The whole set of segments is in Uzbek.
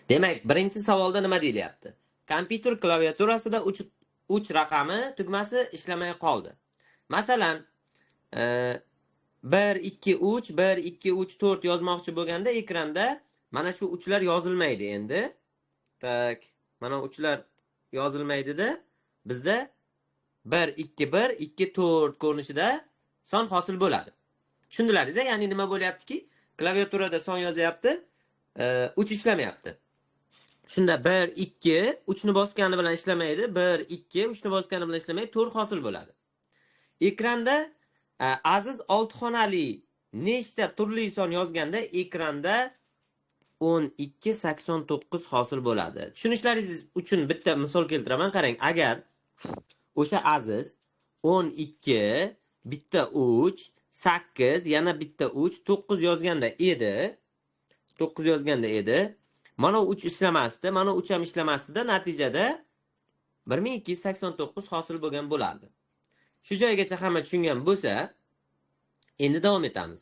Demak, birinchi savolda nima deyilyapti? Kompyuter klaviaturasida 3 raqami tugmasi ishlamay qoldi. Masalan, 1 2 3 1 2 3 4 yozmoqchi bo'lganda ekranda mana shu uchlar yozilmaydi endi. Tak, mana uchlar yozilmaydi-da, bizda 1 2 1 2 4 ko'rinishida son hosil bo'ladi. Tushundilaringiz, ya'ni nima bo'lyaptiki? Klaviaturada son yozyapti, 3 ishlamayapti. Shunda 1 2 3 ni bosgani bilan ishlamaydi, 1 2 3 ni bosgani bilan ishlamaydi, 4 hosil bo'ladi. Ekranda Aziz 6 xonali nechta turli son yozganda ekranda 12.89 hosil bo'ladi. Tushunishlaringiz uchun bitta misol keltiraman. Qarang, agar o'sha Aziz 12 bitta 3 8 yana bitta 3 9 yozganda edi, 9 yozganda edi, mana 3 ishlamasdi, mana 3 ham ishlamasdi-da, natijada 1289 hosil bo'lgan bo'lardi. Shu joygacha hamma tushungan bo'lsa, endi davom etamiz.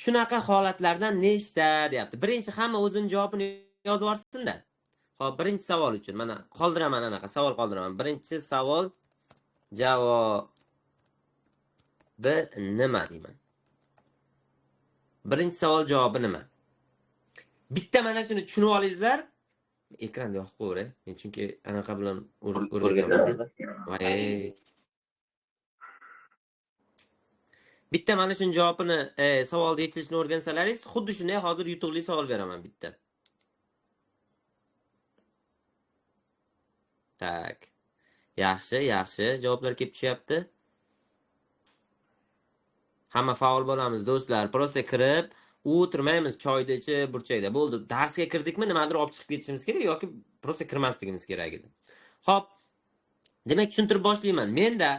Shunaqa holatlardan nechta deyapti. Birinchi hamma o'zining javobini yozib yuborsin-da. Xo'p, birinchi savol uchun mana qoldiraman, anaqa savol qoldiraman. Birinchi savol javobi nima deyman. Birinchi savol javobi nima? Bitta mana shuni tushunib olingizlar. Ekranda yoqib qo'yaver, men chunki anaqa bilan o'rganaman. Voy. Bitta mana shuni javobini savolni yechishni o'rgansalaringiz, xuddi shunday hozir yutuqli savol beraman bitta. Tak. Yaxshi, yaxshi javoblar kelib tushyapti. Hamma faol bo'lamiz do'stlar. Prosta kirib o'tirmaymiz choyni ichib burchakda. Bo'ldi. Darsga kirdikmi, nimadir olib chiqib ketishimiz kerak yoki prosta kirmasligimiz kerak edi. Xo'p. Demak, tushuntirib boshlayman. Menda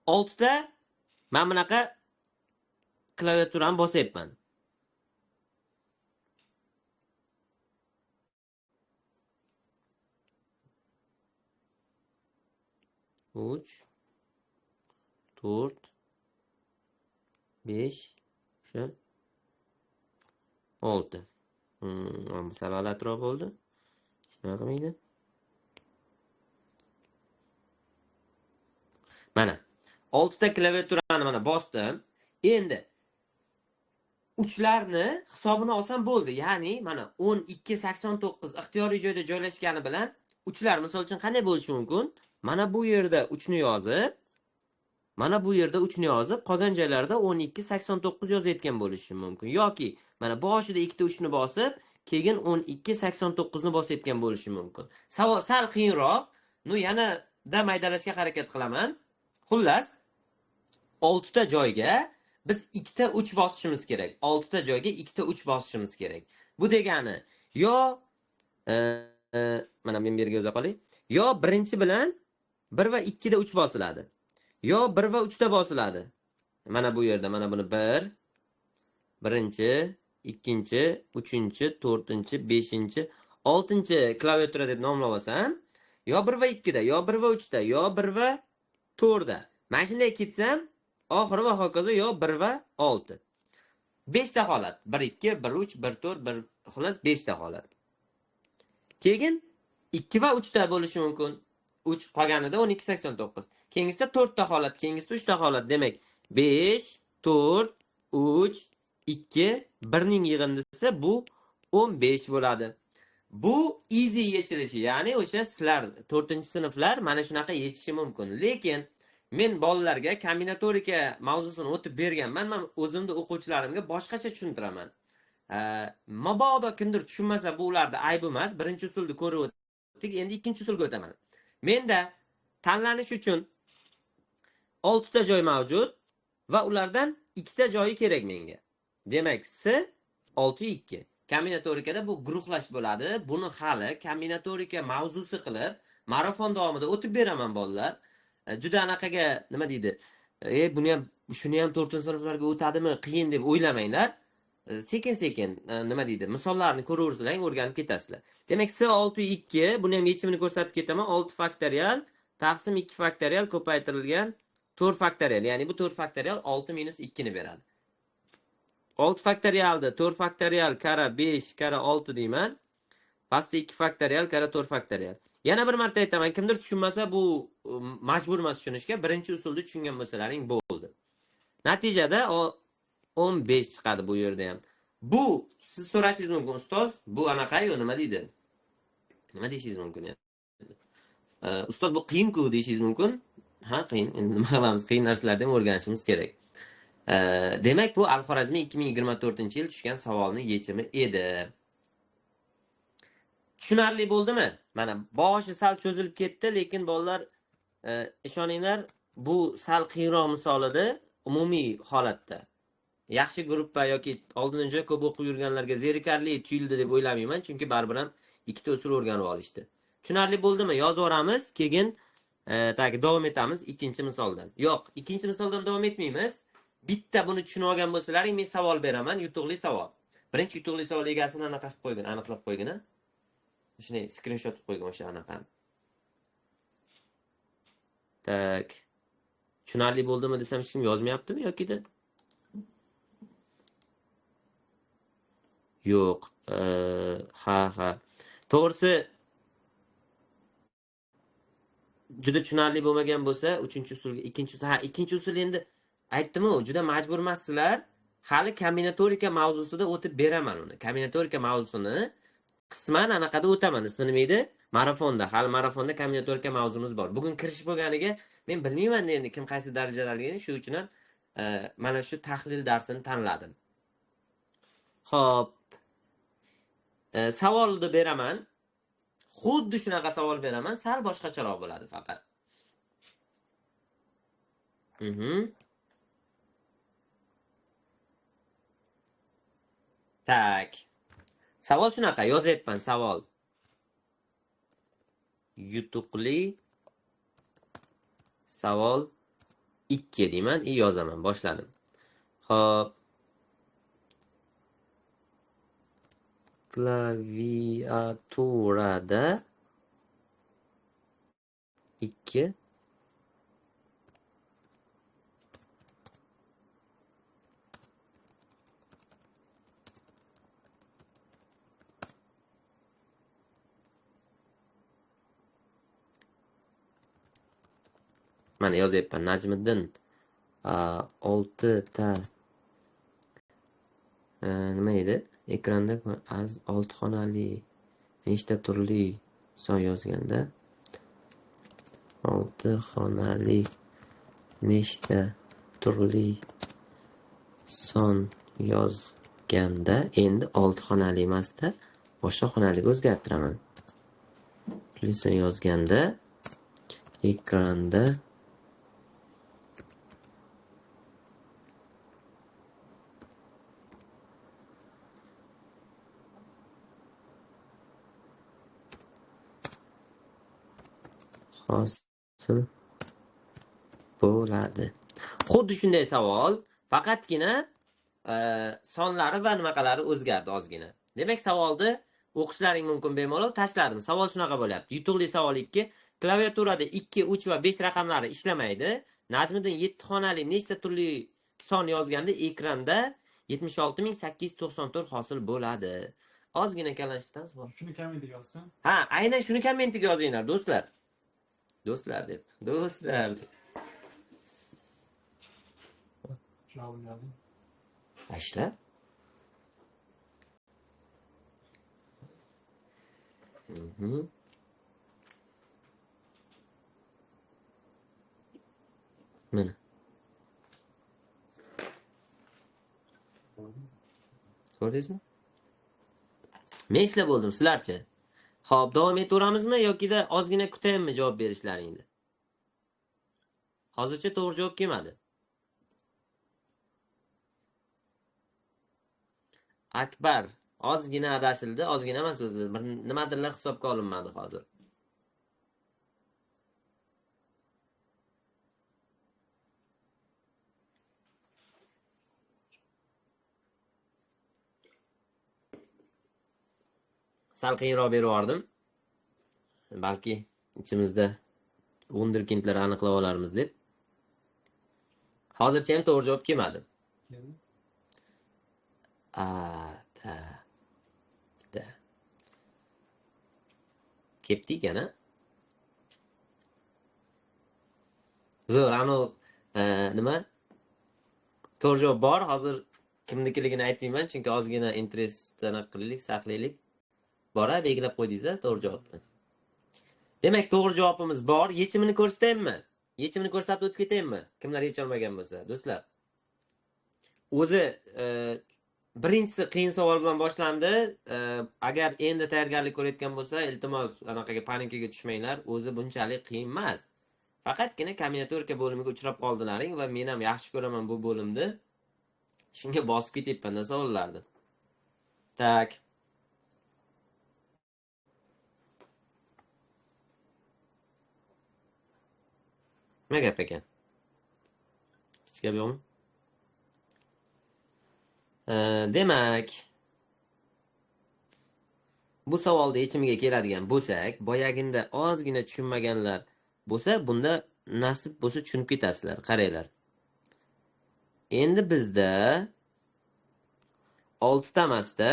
6 ta mana bunaqa klaviaturani bosyapman. 3 4 5 o'sha 6. Sal g'alatiroq bo'ldi. Hech nima qilmaydi. Mana 6 ta klaviaturani mana bosdim. Endi uchlarni hisobini olsam bo'ldi. Ya'ni mana 12.89 ixtiyoriy joyda joylashgani bilan uchlar misol uchun qanday bo'lishi mumkin? Mana bu yerda 3 ni yozib, mana bu yerda 3 ni yozib, qolgan joylarda 12.89 yozayotgan bo'lishi mumkin. Yoki mana boshida 2 ta 3 ni bosib, keyin 12.89 ni bosayotgan bo'lishi mumkin. Savol sal qiyinroq, no yanada maydalashga harakat qilaman. Xullas, 6 ta joyga biz 2 ta 3 bosishimiz kerak. 6 ta joyga 2 ta 3 bosishimiz kerak. Bu degani yo mana men bu yerga yoza qolay. Yo birinchi bilan 1 va 2 da 3 bosiladi. Yo 1 va 3 da bosiladi. Mana bu yerda mana buni 1, birinchi, ikkinchi, uchinchi, to'rtinchi, beshinchi, oltinchi klaviatura deb nomlab olsam, yo 1 va 2 da, yo 1 va 3 da, yo 1 va 4 da. Mana shunday ketsam, oxiri va hokazo yo 1 va 6. 5 ta holat. 1 2, 1 3, 1 4, 1, xullas 5 ta holat. Keyin 2 va 3 ta bo'lishi mumkin. 3 qolganida 12.89. Keyingisida 4 ta holat, keyingisida 3 ta holat. Demak, 5, 4, 3, 2, 1 ning yig'indisi bu 15 bo'ladi. Bu easy yechilishi, ya'ni o'sha sizlar 4-sinflar mana shunaqa yechishi mumkin. Lekin men bolalarga kombinatorika mavzusini o'tib berganman. Men o'zimni o'quvchilarimga boshqacha tushuntiraman. Mabodo kimdir tushunmasa, bu ularda ayb emas. Birinchi usulni ko'rib o'tdik, endi ikkinchi usulga o'taman. Menda tanlanish uchun 6 ta joy mavjud va ulardan 2 ta joyi kerak menga. Demak, S 6 2. Kombinatorikada bu guruhlash bo'ladi. Buni hali kombinatorika mavzusi qilib marafon davomida o'tib beraman bolalar. Juda anaqaga nima deydi? Buni ham, shuni ham 4-sinflarga o'tadimi, qiyin deb o'ylamanglar. Sekin-sekin nima deydi? Misollarni ko'raversizlar, o'rganib ketasizlar. Demak, S 6 2, buni ham yechimini ko'rsatib ketaman. 6 faktorial taqsim 2 faktorial ko'paytirilgan 4 faktorial. Ya'ni bu 4 faktorial 6 minus 2 ni beradi. 6 faktorialda 4 faktorial kara 5 kara 6 deyman. Pastda 2 faktorial karra 4 faktorial. Yana bir marta aytaman, kimdir tushunmasa bu majbur emas tushunishga. Birinchi usulda tushungan bo'lsalaring bo'ldi. Natijada 15 chiqadi bu yerda ham. Bu siz so'rashingiz mumkin, ustoz, bu anaqa-yu nima deydi? Nima deyishingiz mumkin endi? Ustoz bu qiyin-ku deyishingiz mumkin. Ha, qiyin. Endi nima qilamiz? Qiyin narsalarni ham o'rganishimiz kerak. Demak, bu Al-Xorazmiy 2024-yil tushgan savolning yechimi edi. Tushunarli bo'ldimi? Mana boshi sal cho'zilib ketdi, lekin bolalar ishoninglar, bu sal qiyinroq misol edi umumiy holatda. Yaxshi gruppa yoki oldindan juda ko'p o'qib yurganlarga zerikarli tuyuldi deb o'ylamayman, chunki baribir ham ikkita usul o'rganib olishdi. Tushunarli bo'ldimi? Yozib yuboramiz, keyin davom etamiz ikkinchi misoldan. Yo'q, ikkinchi misoldan davom etmaymiz. Bitta buni tushunib olgan bo'lsalaring, men savol beraman, yutuqli savol. Birinchi yutuqli savol egasini anaqa qilib qo'ygin, aniqlab qo'ygin. Shuni skrinshot qilib qo'ygan o'sha anaqa. Tak. Tushunarli bo'ldimi desam hech kim yozmayaptimi yokida? Yo'q. Ha, ha. To'g'risi juda tushunarli bo'lmagan bo'lsa, uchinchi usulga, ikkinchi usul, ha, ikkinchi usul endi aytdim-ku, juda majbur emassizlar. Hali kombinatorika mavzusida o'tib beraman uni. Kombinatorika mavzusini qisman anaqada o'taman. Ismi nima edi? Marafonda. Hali marafonda kombinatorika mavzumiz bor. Bugun kirish bo'lganiga men bilmayman endi kim qaysi darajadaligini, shu uchun ham mana shu tahlil darsini tanladim. Xo'p. Savolni beraman. Xuddi shunaqa savol beraman, sal boshqacharoq bo'ladi faqat. Tak. Savol shunaqa, yozyapman savol. Yutuqli savol 2 deyman, yozaman, boshladim. Xo'p. Klaviaturada 2 mana yozyapman. Najmiddin 6 ta nima edi? Ekranda az 6 xonali nechta turli son yozganda 6 xonali nechta turli son yozganda endi 6 xonali emasda boshqa xonaliga o'zgartiraman. Turli son yozganda ekranda hosil bo'ladi. Xuddi shunday savol, faqatgina sonlari va nimaqalari o'zgardi ozgina. Demak, savolni o'qishlaring mumkin bemalol. Tashladim. Savol shunaqa bo'lyapti. Yutuqli savol 2. Klaviaturada 2, 3 va 5 raqamlari ishlamaydi. Najmiddin 7 xonali nechta turli son yozganda ekranda 76894 hosil bo'ladi. Ozgina kalanishdan savol. Shuni kommentga yozsin. Ha, aynan shuni kommentga yozinglar, do'stlar. Do'stlar deb. Do'stlar deb. Javobini yozing. Tashla. Mana. Ko'rdingizmi? Men ishlab bo'ldim, sizlarchi? Xo'p, davom etaveramizmi yokida ozgina kutaymi javob berishlaringni? Hozircha to'g'ri javob kelmadi. Akbar ozgina adashildi, ozgina emas o'zi, bir nimadirlar hisobga olinmadi hozir. Sal qiyinroq berib yubordim. Balki ichimizda wunderkindlar aniqlab olarmiz deb. Hozircha ham to'g'ri javob kelmadi. A, da, da. Ketdi ekan, a? Zo'r, anu nima? To'g'ri javob bor. Hozir kimnikiligini aytmayman, chunki ozgina interestini qilaylik, saqlaylik. Bor-a, belgilab qo'ydingiz-a to'g'ri javobni. Demak, to'g'ri javobimiz bor. Yechimini ko'rsataymi? Yechimini ko'rsatib o'tib ketaymi? Kimlar yecha olmagan bo'lsa, do'stlar. O'zi birinchisi qiyin savol bilan boshlandi. Agar endi tayyorgarlik ko'rayotgan bo'lsa, iltimos anaqaga panikaga tushmanglar. O'zi bunchalik qiyin emas. Faqatgina kombinatorika bo'limiga uchrab qoldilaring va men ham yaxshi ko'raman bu bo'limni. Shunga bosib ketyapman-da savollarni. Tak. Nima gap ekan? Hech gap yo'qmi? Demak, bu savolni yechimiga keladigan bo'lsak, boyaginda ozgina tushunmaganlar bo'lsa, bunda nasib bo'lsa tushunib ketasizlar. Qaranglar. Endi bizda 6 ta emasda,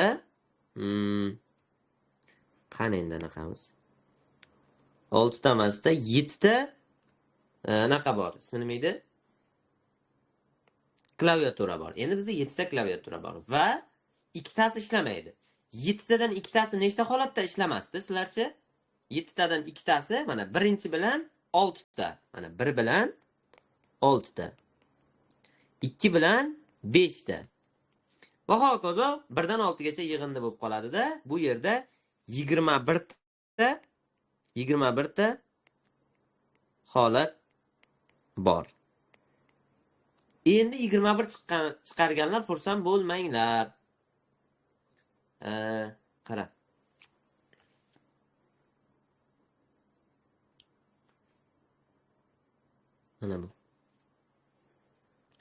qani endi anaqamiz? 6 ta emasda 7 ta anaqa bor. Ismi nima edi? Klaviatura bor. Endi bizda 7 ta klaviatura bor va ikkitasi ishlamaydi. 7 tadan ikkitasi nechta holatda ishlamasdi sizlarcha? 7 tadan ikkitasi mana birinchi bilan 6 ta. Mana 1 bilan 6 ta. 2 bilan 5 ta. Va hokazo 1 dan 6 gacha yig'indi bo'lib qoladida. Bu yerda 21 ta holat bor. Endi 21 chiqarganlar xursand bo'lmanglar. Qara. Mana bu.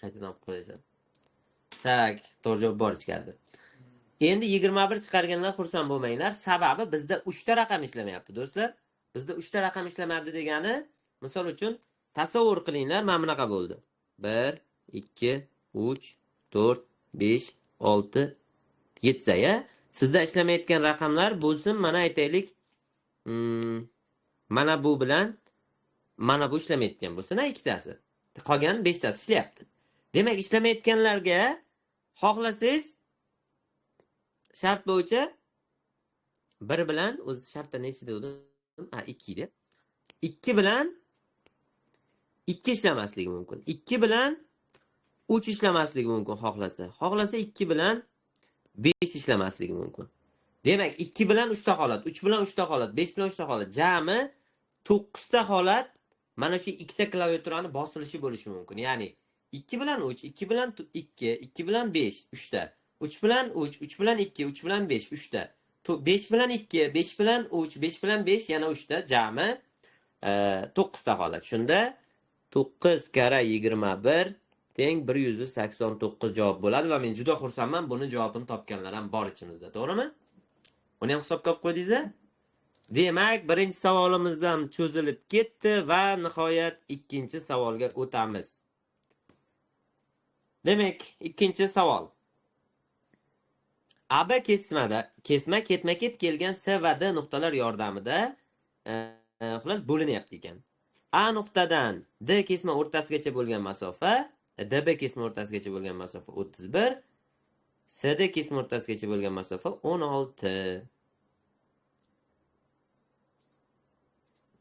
Qaytadan olib qo'yasan. Tak, to'g'ri javob bor ichkarida. Endi 21 chiqarganlar xursand bo'lmanglar. Sababi bizda 3 ta raqam ishlamayapti, do'stlar. Bizda 3 ta raqam ishlamadi degani, misol uchun tasavvur qilinglar, mana bunaqa bo'ldi. 1 2 3 4 5 6 7 ta, ya. Sizda ishlamayotgan raqamlar bo'lsin, mana aytaylik, mana bu bilan mana bu ishlamayotgan bo'lsin, ha, ikkitasi. Qolgan 5 tasi ishlayapti. Demak, ishlamayotganlarga xohlasangiz shart bo'yicha 1 bilan, o'zi shartda necha dedim? Ha, 2 deb. 2 bilan 2 ishlamasligi mumkin. 2 bilan 3 ishlamasligi mumkin xohlasa. Xohlasa 2 bilan 5 ishlamasligi mumkin. Demak, 2 bilan 3 ta holat, 3 bilan 3 ta holat, 5 bilan 3 ta holat, jami 9 ta holat mana shu ikkita klaviaturani bosilishi bo'lishi mumkin. Ya'ni 2 bilan 3, 2 bilan 2, 2 bilan 5, 3 ta. 3 bilan 3, 3 bilan 2, 3 bilan 5, 3 ta. 5 bilan 2, 5 bilan 3, 5 bilan 5, yana 3 ta, jami 9 ta holat. Shunda 9 karra 21 teng 189 javob bo'ladi va men juda xursandman, buni javobini topganlar ham bor ichimizda, to'g'rimi? Uni ham hisobga olib qo'ydingiz-a? Demak, birinchi savolimiz ham cho'zilib ketdi va nihoyat ikkinchi savolga o'tamiz. Demak, ikkinchi savol. AB kesmada kesma ketma-ket kelgan S va D nuqtalar yordamida xullas bo'linyapti ekan. A nuqtadan D kesma o'rtasigacha bo'lgan masofa, DB kesma o'rtasigacha bo'lgan masofa 31, CD kesma o'rtasigacha bo'lgan masofa 16.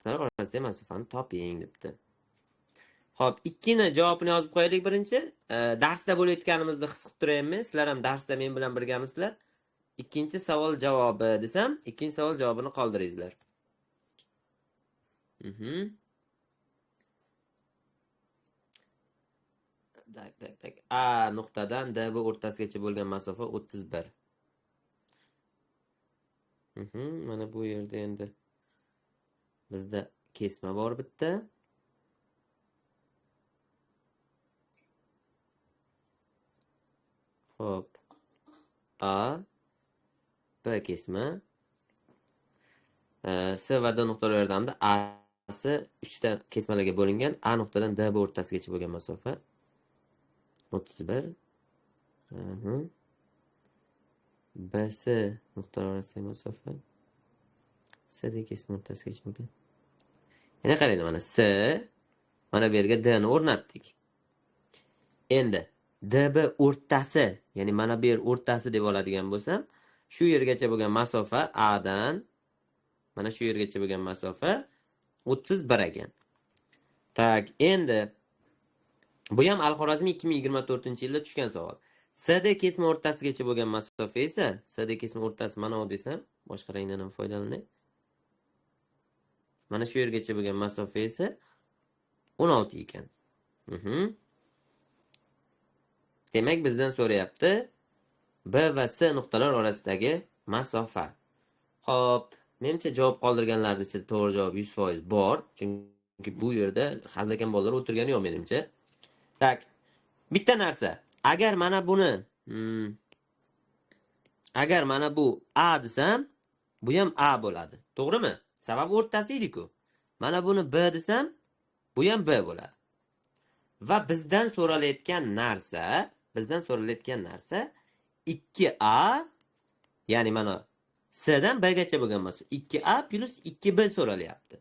Orasidagi masofani toping debdi. Xo'p, ikkini javobini yozib qo'yaylik birinchi. Darsda bo'layotganimizni his qilib turaymi? Sizlar ham darsda men bilan birgamisizlar. Ikkinchi savol javobi desam, ikkinchi savol javobini qoldiringizlar. Tak, tak, tak. A nuqtadan DB o'rtasigacha bo'lgan masofa 31. Mana bu yerda endi bizda kesma bor bitta. Xo'p. A B kesma. S va D nuqtalari yordamida A si 3 ta kesmalarga bo'lingan. A nuqtadan DB o'rtasigacha bo'lgan masofa 31. B S nuqtalari orasidagi masofa CD kesma o'rtasigacha bo'lgan. Yana qaranglar, mana S, mana bu yerga D ni o'rnatdik. Endi DB o'rtasi, ya'ni mana bu yer o'rtasi deb oladigan bo'lsam, shu yergacha bo'lgan masofa A dan mana shu yergacha bo'lgan masofa 31 ekan. Tak, endi bu ham Al-Xorazmiy 2024-yilda tushgan savol. CD kesma o'rtasigacha bo'lgan masofa esa, CD kesma o'rtasi mana bu desam, boshqa rangdan ham foydalanay. Mana shu yergacha bo'lgan masofa esa 16 ekan. Demak, bizdan so'rayapti B va S nuqtalar orasidagi masofa. Xo'p, menimcha javob qoldirganlarning ichida to'g'ri javob 100% bor, chunki bu yerda hazilakam bolalar o'tirgani yo'q menimcha. Tak, bitta narsa, agar mana buni, agar mana bu A desam, bu ham A bo'ladi. To'g'rimi? Sababi o'rtasi edi-ku. Mana buni B desam, bu ham B bo'ladi. Va bizdan so'ralayotgan narsa 2A, ya'ni mana S dan B gacha bo'lgan masofa 2A plus 2B so'ralyapti.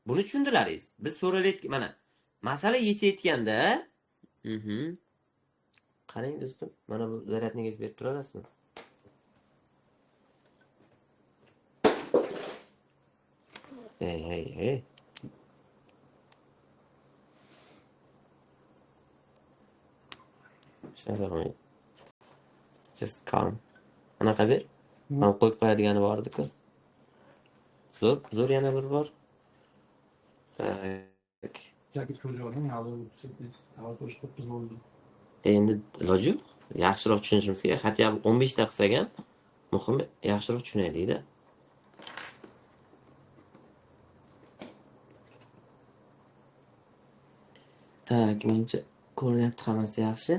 Buni tushundilaringiz. Biz so'ralayotgan mana masala yechayotganda, qarang do'stim, mana bu zaryadningizni berib tura olasizmi? Hey, hey, hey. Hech narsa qilmaydi. Just calm. Anaqa ber. Mana qo'yib qo'yadigani bor edi-ku. Zo'r, zo'r yana bir bor. Tak. Jaket ko'zi oling, hozir 39 bo'ldi. Endi iloji yo'q. Yaxshiroq tushunishimiz kerak. Hatto 15 ta qilsak ham muhimi yaxshiroq tushunaylik-da. Tak, menimcha ko'rinyapti hammasi yaxshi.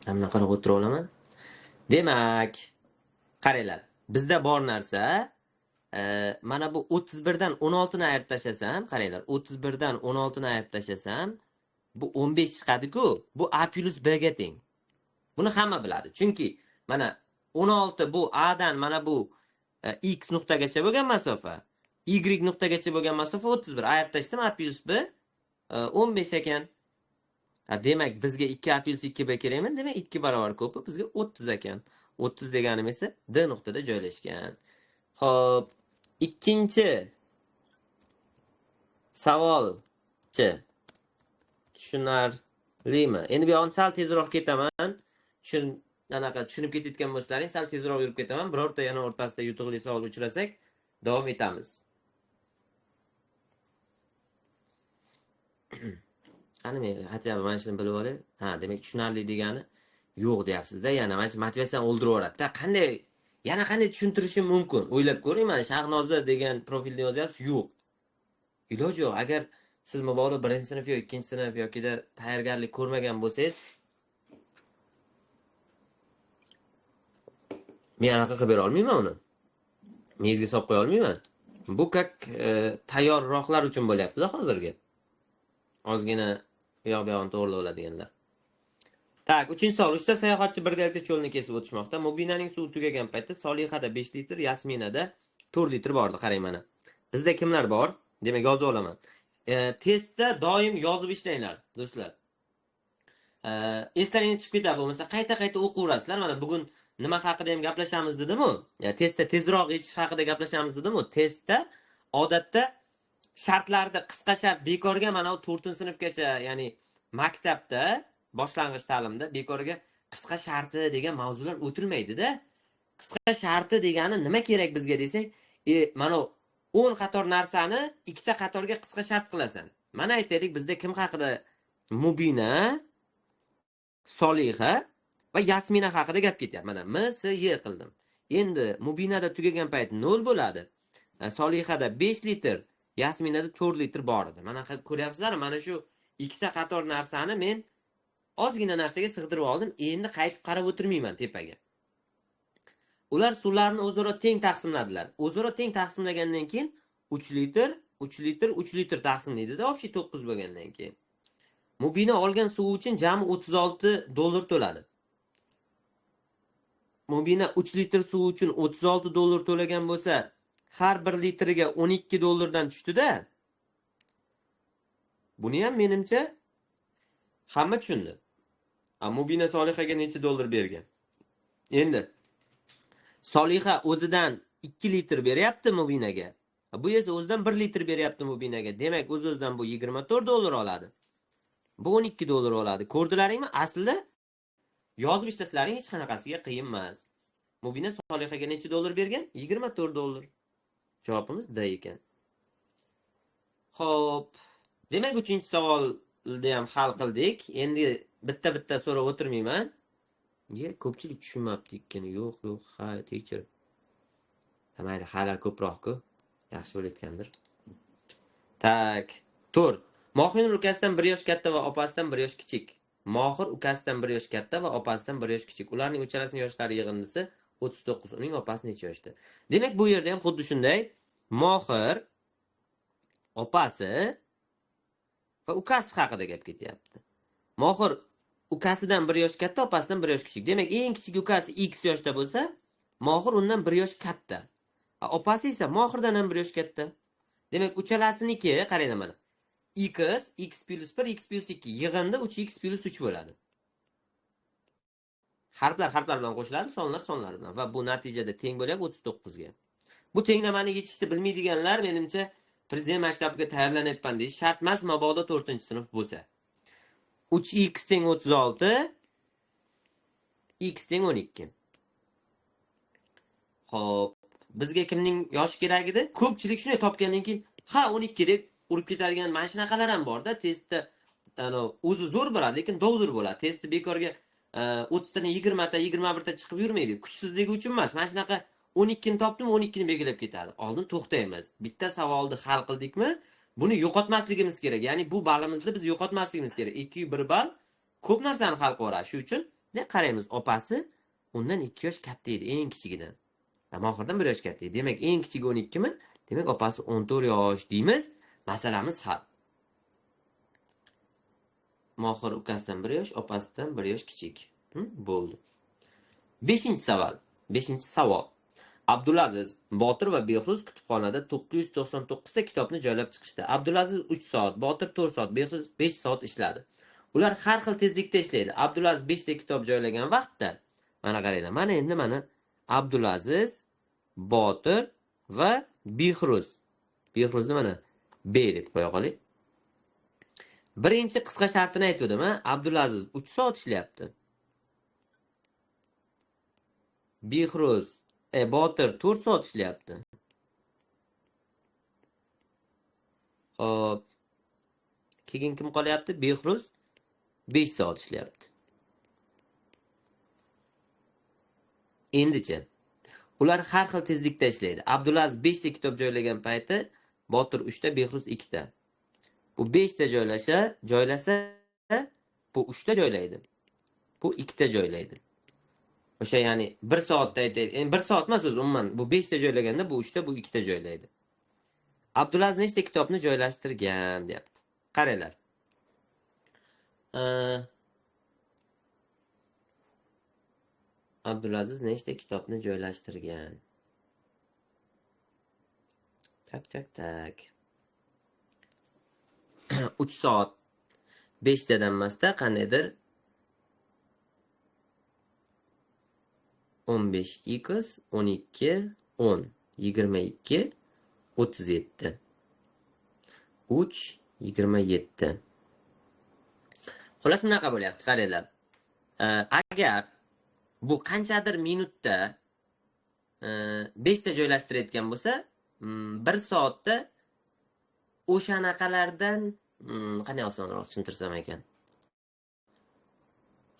Mana qarab o'tira olaman. Demak, qaranglar, bizda bor narsa, mana bu 31 dan 16 ni ayirib tashlasam, qaranglar, 31 dan 16 ni ayirib tashlasam, bu 15 chiqadi-ku. Bu A plus B ga teng. Buni hamma biladi. Chunki mana 16 bu A dan mana bu X nuqtagacha bo'lgan masofa, Y nuqtagacha bo'lgan masofa 31. Ayirib tashlasam A plus B 15 ekan. Demak, bizga 2A plus 2B kerakmi? Demak, 2 barobar ko'pi bizga 30 ekan. 30 deganim esa D nuqtada joylashgan. Xo'p, ikkinchi savolchi tushunarlimi? Endi bu yog'ini sal tezroq ketaman. Anaqa tushunib ketayotgan bo'lsalaring, sal tezroq yurib ketaman. Birorta yana o'rtasida yutuqli savol uchrasak, davom etamiz. Qani men hatto mana shuni bilib olay. Ha, demak tushunarli degani yo'q deyapsiz-da. Yana mana shu motivatsiyani o'ldirib yuboradi-da. Qanday, yana qanday tushuntirishim mumkin? O'ylab ko'ring, mana Shahnoza degan profilni yozyapsiz, yo'q. Iloji yo'q. Agar siz mabodo 1-sinf yoki 2-sinf yokida tayyorgarlik ko'rmagan bo'lsangiz, men anaqa qilib bera olmayman uni. Miyangizga solib qo'ya olmayman. Bu kak tayyorroqlar uchun bo'lyapti-da hozirgi. Ozgina u yoq bu yog'ini to'g'rilab oladiganlar. Tak, 3-savol. 3 ta sayohatchi birgalikda cho'lni kesib o'tishmoqda. Mubinaning suvi tugagan paytda Solihada 5 litr, Yasminada 4 litr bor edi. Qarang mana. Bizda kimlar bor? Demak, yozib olaman. Testda doim yozib ishlanglar, do'stlar. Eslaringizdan chiqib ketadi, bo'lmasa qayta-qayta o'qiverasizlar. Mana bugun nima haqida ham gaplashamiz dedim-u? Testda tezroq yechish haqida gaplashamiz dedim-u? Testda odatda shartlarda qisqa shart bekorga mana u 4-sinfgacha, ya'ni maktabda boshlang'ich ta'limda bekorga qisqa sharti degan mavzular o'tilmaydi-da. Qisqa sharti degani nima kerak bizga desak, mana 10 qator narsani 2 ta qatorga qisqa shart qilasan. Mana aytaylik, bizda kim haqida? Mubina, Soliha va Yasmina haqida gap ketyapti. Mana M S Y qildim. Endi Mubinada tugagan payt 0 bo'ladi. Solihada 5 litr, Yasminada 4 litr bor edi. Mana ko'ryapsizlar, mana shu 2 ta qator narsani men ozgina narsaga sig'dirib oldim. Endi qaytib qarab o'tirmayman tepaga. Ular suvlarni o'zaro teng taqsimladilar. O'zaro teng taqsimlagandan keyin 3 litr, 3 litr, 3 litr taqsimlaydi-da, общий 9 bo'lgandan keyin. Mubina olgan suvi uchun jami $36 to'ladi. Mubina 3 litr suv uchun $36 to'lagan bo'lsa, Har bir litriga 12 dollardan tushdi-da. Buni ham menimcha hamma tushundi. Mubina Solihaga necha dollar bergan? Endi Soliha o'zidan 2 litr beryapti Mubinaga. Bu esa o'zidan 1 litr beryapti Mubinaga. Demak, o'z-o'zidan bu 24 dollar oladi. Bu 12 dollar oladi. Ko'rdilaringmi? Aslida yozib ishlasalaring hech qanaqasiga qiyin emas. Mubina Solihaga necha dollar bergan? 24 dollar. Javobimiz D ekan. Xo'p, demak 3-savolni ham hal qildik. Endi bitta-bitta so'rab o'tirmayman. Nega ko'pchilik tushunmabdi ekan? Yo'q, yo'q, ha, teacher. Mayli, halar ko'proq-ku. Yaxshi bo'layotgandir. Tak, 4. Mohir ukasidan 1 yosh katta va opasidan 1 yosh kichik. Mohir ukasidan 1 yosh katta va opasidan 1 yosh kichik. Ularning uchalasining yoshlari yig'indisi 39. Uning opasi necha yoshda? Demak, bu yerda ham xuddi shunday. Mohir opasi va ukasi haqida gap ketyapti. Mohir ukasidan 1 yosh katta, opasidan 1 yosh kichik. Demak, eng kichik ukasi x yoshda bo'lsa, Mohir undan 1 yosh katta. Opasi esa Mohirdan ham 1 yosh katta. Demak, uchalasiniki, qaranglar mana. X, x plus 1, x plus 2 yig'indi 3x plus 3 bo'ladi. Harflar harflar bilan qo'shiladi, sonlar sonlar bilan va bu natijada teng bo'lyapti 39 ga. Bu tenglamani yechishni bilmaydiganlar menimcha prezident maktabiga tayyorlanyapman deyish shart emas, mabodo 4-sinf bo'lsa. 3x teng 36, x teng 12. Xo'p, bizga kimning yoshi kerak edi? Ko'pchilik shuni topgandan keyin ha 12 deb urib ketadigan mana shunaqalar ham bor-da, testda o'zi zo'r bo'ladi, lekin doldur bo'ladi. Testni bekorga 30 tadan 20 ta, 21 ta chiqib yurmaydi. Kuchsizligi uchun emas. Mana shunaqa 12 ni topdim, 12 ni belgilab ketadi. Oldin to'xtaymiz. Bitta savolni hal qildikmi, buni yo'qotmasligimiz kerak. Ya'ni bu balimizni biz yo'qotmasligimiz kerak. 2 1 ball ko'p narsani hal qiladi. Shu uchun ne qaraymiz, opasi undan 2 yosh katta edi, eng kichigidan. Mohirdan 1 yosh katta edi. Demak, eng kichigi 12 mi? Demak, opasi 14 yosh deymiz. Masalamiz hal. Mohir ukasidan 1 yosh, opasidan 1 yosh kichik. Bo'ldi. 5-savol. 5-savol. Abdulaziz, Botir va Behruz kutubxonada 999 ta kitobni joylab chiqishdi. Abdulaziz 3 soat, Botir 4 soat, Behruz 5 soat ishladi. Ular har xil tezlikda ishlaydi. Abdulaziz 5 ta kitob joylagan vaqtda, mana qaranglar, mana endi mana Abdulaziz, Botir va Behruz. Behruzni mana B deb qo'ya qoling. Birinchi qisqa shartini aytgandim, Abdulaziz 3 soat ishlayapti. Behruz, Botir 4 soat ishlayapti. Xo'p. Keyin kim qolyapti? Behruz 5 soat ishlayapti. Endicha ular har xil tezlikda ishlaydi. Abdulaziz 5 ta kitob joylagan payti Botir 3 ta, Behruz 2 ta. Bu 5 ta joylasa, bu 3 ta joylaydi. Bu 2 ta joylaydi. O'sha ya'ni 1 soatda aytaylik. Endi 1 soat emas o'zi umuman. Bu 5 ta joylaganda bu 3 ta, bu 2 ta joylaydi. Abdulaziz nechta kitobni joylashtirgan deyapti. Qaranglar. Abdulaziz nechta kitobni joylashtirgan? Tak tak tak. 3 soat 5 tadan emasda qandaydir 15 x 12 10 22 37 3 27. Xullas bunaqa bo'lyapti, qaranglar. Agar bu qanchadir minutda 5 ta joylashtirayotgan bo'lsa, 1 soatda o'shanaqalardan qanday osonroq tushuntirsam ekan.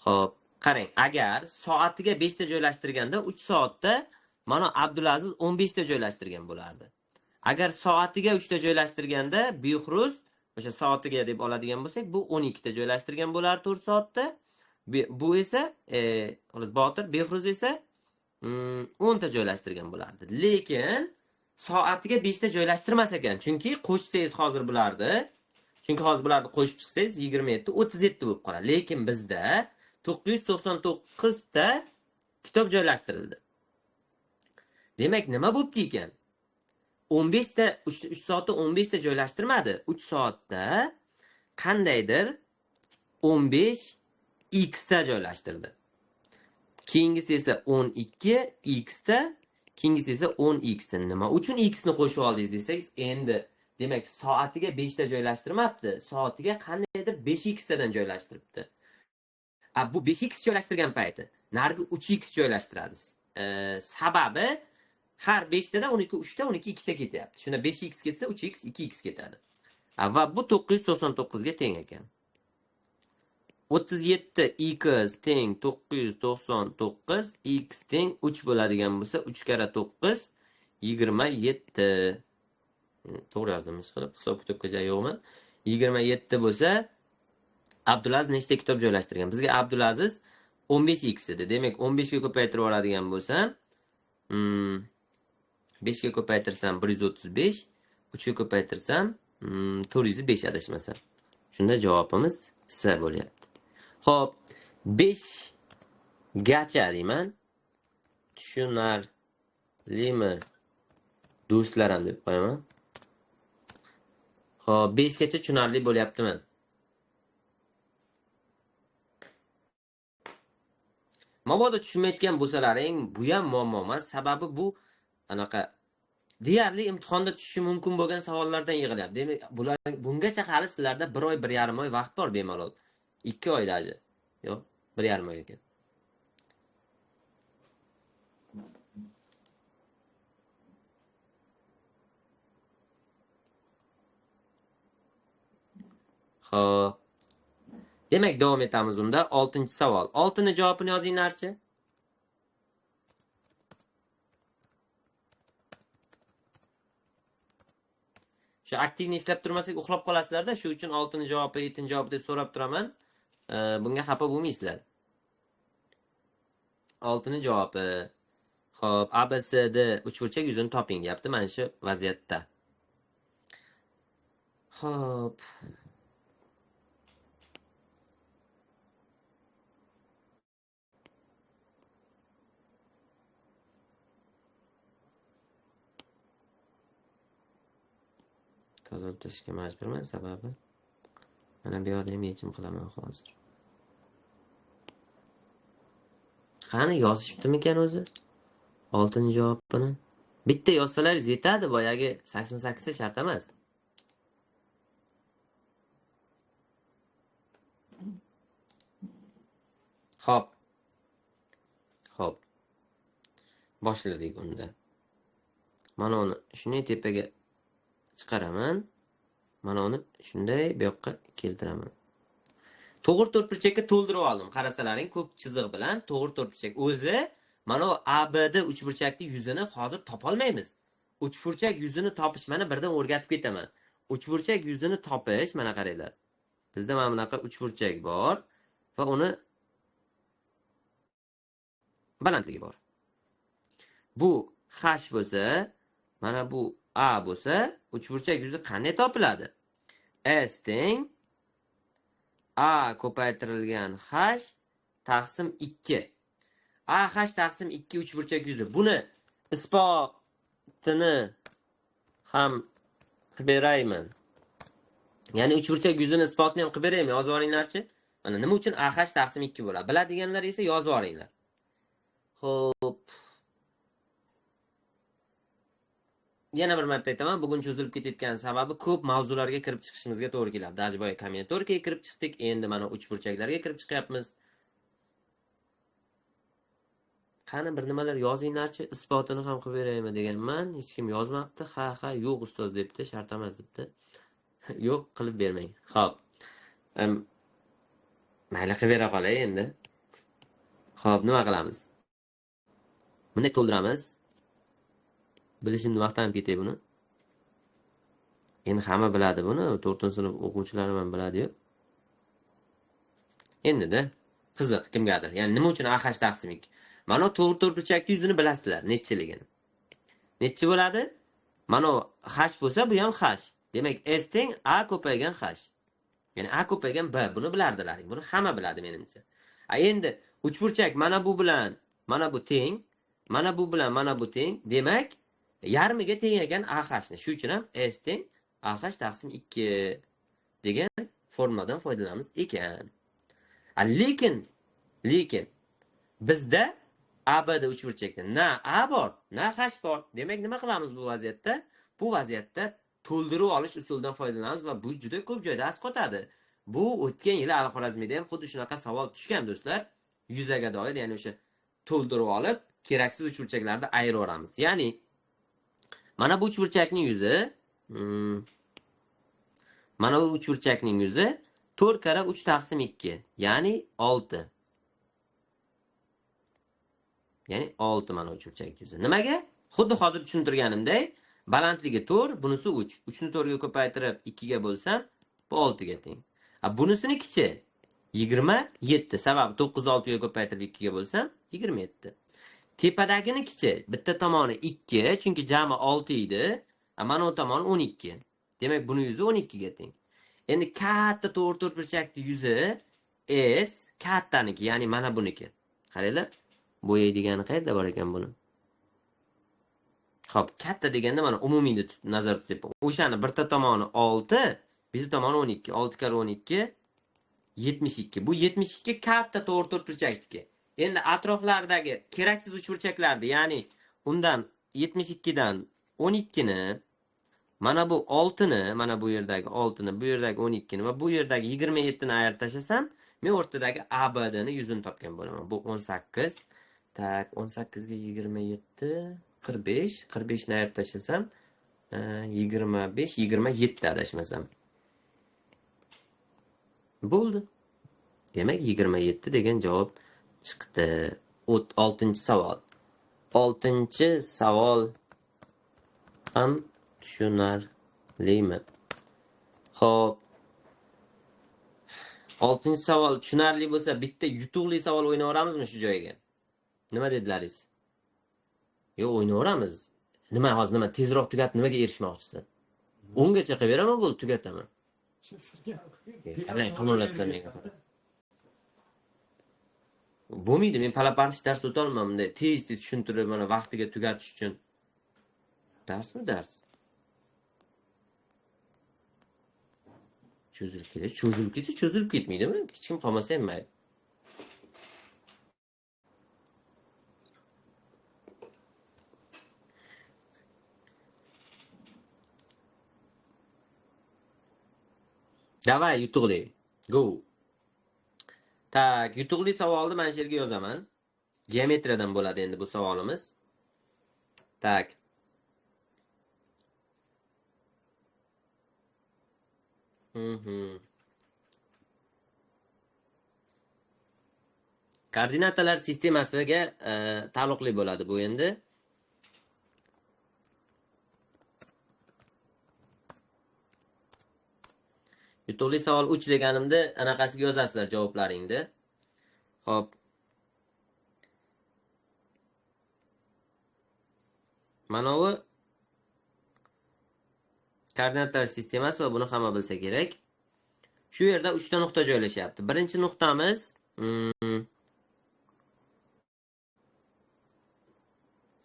Xo'p, qarang, agar soatiga 5 ta joylashtirganda 3 soatda mana Abdulaziz 15 ta joylashtirgan bo'lardi. Agar soatiga 3 ta joylashtirganda Behruz o'sha soatiga deb oladigan bo'lsak, bu 12 ta joylashtirgan bo'lardi 4 soatda. Bu esa Botir, Behruz esa 10 ta joylashtirgan bo'lardi. Lekin soatiga 5 ta joylashtirmas ekan. Chunki qo'shsangiz hozir bularni, qo'shib chiqsangiz 27, 37 bo'lib qoladi. Lekin bizda 999 ta kitob joylashtirildi. Demak, nima bo'pti ekan? 15 ta 3 soatda 15 ta joylashtirmadi. 3 soatda qandaydir 15 x ta joylashtirdi. Keyingisi esa 12 x ta, keyingisi esa 10 x ta. Nima uchun x ni qo'shib oldingiz desangiz, endi demak soatiga 5 ta joylashtirmabdi. Soatiga qandaydir 5x tadan joylashtiribdi. A bu 5x joylashtirgan payti narigi 3x joylashtiradi. Sababi har 5 tadan 12 3 ta 12 2 ta ketyapti. Shunda 5x ketsa 3x 2x ketadi. Va bu 999 ga teng ekan. 37 x teng 999, x teng 3 bo'ladigan bo'lsa 3 karra 9 27. To'g'ri yozdim, ish qilib hisob kitobgacha yo'qmi? 27 bo'lsa Abdulaziz nechta kitob joylashtirgan? Bizga Abdulaziz 15x dedi. Demak 15 ga ko'paytirib oladigan bo'lsam, 5 ga ko'paytirsam 135, 3 ga ko'paytirsam 405 adashmasam. Shunda javobimiz C bo'lyapti. Xo'p, 5 gacha deyman. Tushunarlimi do'stlarim deb qo'yaman. Xo'p, 5 gacha tushunarli bo'lyaptimi? Mabodo tushunmayotgan bo'lsalaring, bu ham muammo emas. Sababi bu anaqa deyarli imtihonda tushishi mumkin bo'lgan savollardan yig'ilyapti. Demak, bular bungacha hali sizlarda 1 oy, 1,5 oy vaqt bor bemalol. 2 oy daji. Yo'q, 1,5 oy ekan. Xo'p. Demak, davom etamiz unda. 6-savol. 6ni javobini yozinglarchi. Shu aktivni ishlab turmasak uxlab qolasizlarda, shu uchun 6ni javobi, 7ni javobi deb so'rab turaman. Bunga xafa bo'lmaysizlar. 6ni javobi. Xo'p, ABCD uchburchak yuzini toping deyapti mana shu vaziyatda. Xo'p. Tozalab tashlashga majburman, sababi mana bu yoqda ham yechim qilaman hozir. Qani yozishibdimikan o'zi? 6-javobini. Bitta yozsalaringiz yetadi, boyagi 88 ta shart emas. Xo'p. Xo'p. Boshladik unda. Mana uni shunday tepaga chiqaraman. Mana uni shunday bu yoqqa keltiraman. To'g'ri to'rtburchakka to'ldirib oldim. Qarasalaring, ko'k chiziq bilan to'g'ri to'rtburchak. O'zi mana bu ABD uchburchakning yuzini hozir topa olmaymiz. Uchburchak yuzini topish, mana birdan o'rgatib ketaman. Uchburchak yuzini topish, mana qaranglar. Bizda mana bunaqa uchburchak bor va uni balandligi bor. Bu h bo'lsa, mana bu A bo'lsa, uchburchak yuzi qanday topiladi? S teng A ko'paytirilgan h taqsim 2. A h taqsim 2 uchburchak yuzi. Buni isbotini ham qilib beraymi? Ya'ni uchburchak yuzini isbotini ham qilib beraymi? Yozib olinglarchi. Mana nima uchun A h taqsim 2 bo'ladi? Biladiganlar esa yozib olinglar. Xo'p. Yana bir marta aytaman, bugun cho'zilib ketayotgan sababi ko'p mavzularga kirib chiqishimizga to'g'ri keladi. Dajboy kombinatorikaga kirib chiqdik, endi mana uchburchaklarga kirib chiqyapmiz. Qani bir nimalar yozinglarchi, isbotini ham qilib beraymi deganman, hech kim yozmabdi. Ha, ha, yo'q ustoz debdi, shart emas debdi. Yo'q, qilib bermang. Xo'p. Mayli qilib bera qolay endi. Xo'p, nima qilamiz? Bunday to'ldiramiz. Bilishimni maqtanib ketay buni. Endi hamma biladi buni, 4-sinf o'quvchilari ham biladi-yu. Endi-da qiziq kimgadir. Ya'ni nima uchun AH taqsim 2? Mana to'g'ri to'rtburchakning yuzini bilasizlar, nechiligini. Nechi bo'ladi? Mana h bo'lsa, bu ham h. Demak, S teng A ko'paygan h. Ya'ni A ko'paygan B. Buni bilardilaring. Buni hamma biladi menimcha. A endi uchburchak mana bu bilan mana bu teng, mana bu bilan mana bu teng. Demak, Yarmiga teng ekan AH ni. Shu uchun ham S teng AH taqsim 2 degan formuladan foydalanamiz ekan. Lekin bizda ABD uchburchakda na A bor, na H bor. Demak, nima qilamiz bu vaziyatda? Bu vaziyatda to'ldirib olish usulidan foydalanamiz va bu juda ko'p joyda asqotadi. Bu o'tgan yili Al-Xorazmiyda ham xuddi shunaqa savol tushgan do'stlar. Yuzaga doir, ya'ni o'sha to'ldirib olib, keraksiz uchburchaklarni ayiraveramiz. Ya'ni mana bu uchburchakning yuzi, mana bu uchburchakning yuzi 4 karra 3 taqsim 2, ya'ni 6. Ya'ni 6 mana uchburchak yuzi. Nimaga? Xuddi hozir tushuntirganimdek, balandligi 4, bunisi 3. 3 ni 4 ga ko'paytirib 2 ga bo'lsam, bu 6 ga teng. Bunisini kichi 27, sababi 9 6 ga ko'paytirib 2 ga bo'lsam 27. Tepadagini kichi bitta tomoni 2, chunki jami 6 edi. Mana bu tomoni 12. Demak, buni yuzi 12 ga teng. Endi katta to'g'ri to'rtburchakning yuzi S kattaniki, ya'ni mana buniki. Qaranglar, bo'yaydigani qayerda bor ekan buni? Xo'p, katta deganda mana umumiyni nazarda tutyapman. O'shani birta tomoni 6, bitta tomoni 12. 6 karra 12 72. Bu 72 katta to'g'ri to'rtburchakniki. Endi atroflardagi keraksiz uchburchaklarni, ya'ni undan 72 dan 12 ni, mana bu 6 ni, mana bu yerdagi 6 ni, bu yerdagi 12 ni va bu yerdagi 27 ni ayirib tashlasam, men o'rtadagi ABD ni yuzini topgan bo'laman. Bu 18. Tak, 18 ga 27 45, 45 ni ayirib tashlasam, 25, 27 adashmasam. Bo'ldi. Demak, 27 degan javob chiqdi. 6-savol. 6-savol ham tushunarlimi? Xo'p. 6-savol tushunarli bo'lsa, bitta yutuqli savol o'ynayveramizmi shu joyga? Nima dedilaringiz? Yo'q, o'ynayveramiz. Nima hozir, nima tezroq tugatib nimaga erishmoqchisiz? 10 gacha qilib beraman, bo'ldi, tugataman. Qarang, qimirlatsam menga qarang. Bo'lmaydi, men palapartish dars o'tolmayman bunday tez-tez tushuntirib, mana vaqtiga tugatish uchun. Darsmi dars? Cho'zilib ketadi, cho'zilib ketsa cho'zilib ketmaydimi? Hech kim qolmasa ham mayli. Davay, yutuqli. Go. Tak, yutuqli savolni mana shu yerga yozaman. Geometriyadan bo'ladi endi bu savolimiz. Tak. Koordinatalar sistemasiga taalluqli bo'ladi bu endi. Yutuqli savol 3 deganimda anaqasiga yozasizlar javoblaringni. Xo'p. Mana bu koordinatalar sistemasi va buni hamma bilsa kerak. Shu yerda 3 ta nuqta joylashyapti. Birinchi nuqtamiz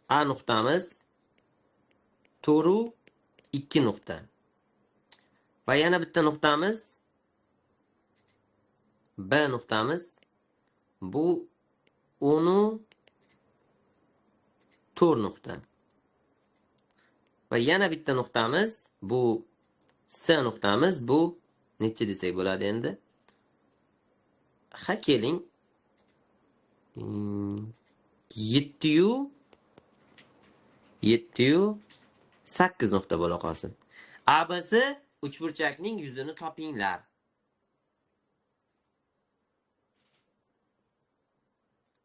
A nuqtamiz 4 2 nuqta. Va yana bitta nuqtamiz B nuqtamiz, bu 10 4 nuqta. Va yana bitta nuqtamiz bu S nuqtamiz, bu necha desak bo'ladi endi? Ha, keling. 7 8 nuqta bo'la qolsin. ABC uchburchakning yuzini topinglar.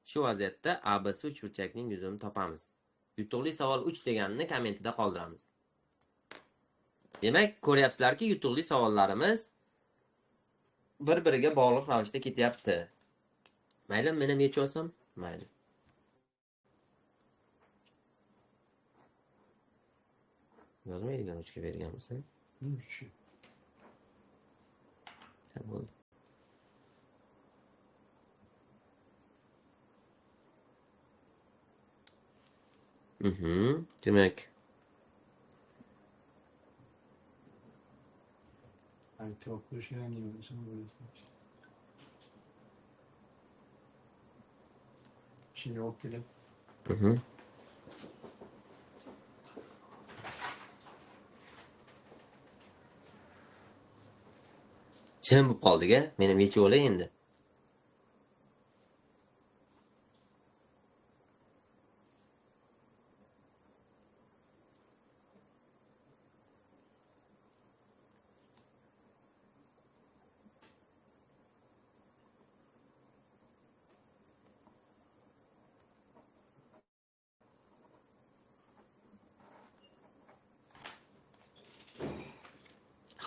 Shu vaziyatda ABC uchburchakning yuzini topamiz. Yutuqli savol 3 deganini kommentida qoldiramiz. Demak, ko'ryapsizlarki, yutuqli savollarimiz bir-biriga bog'liq ravishda ketyapti. Mayli, men ham yechib olsam, mayli. Yozmaydigan ruchka berganmisan? 3. Ha, bo'ldi. Demak, Javob qo'yish kerak deyman. Shunga olib kelib. Jim bo'lib qoldik-a? Men ham yechib olay endi.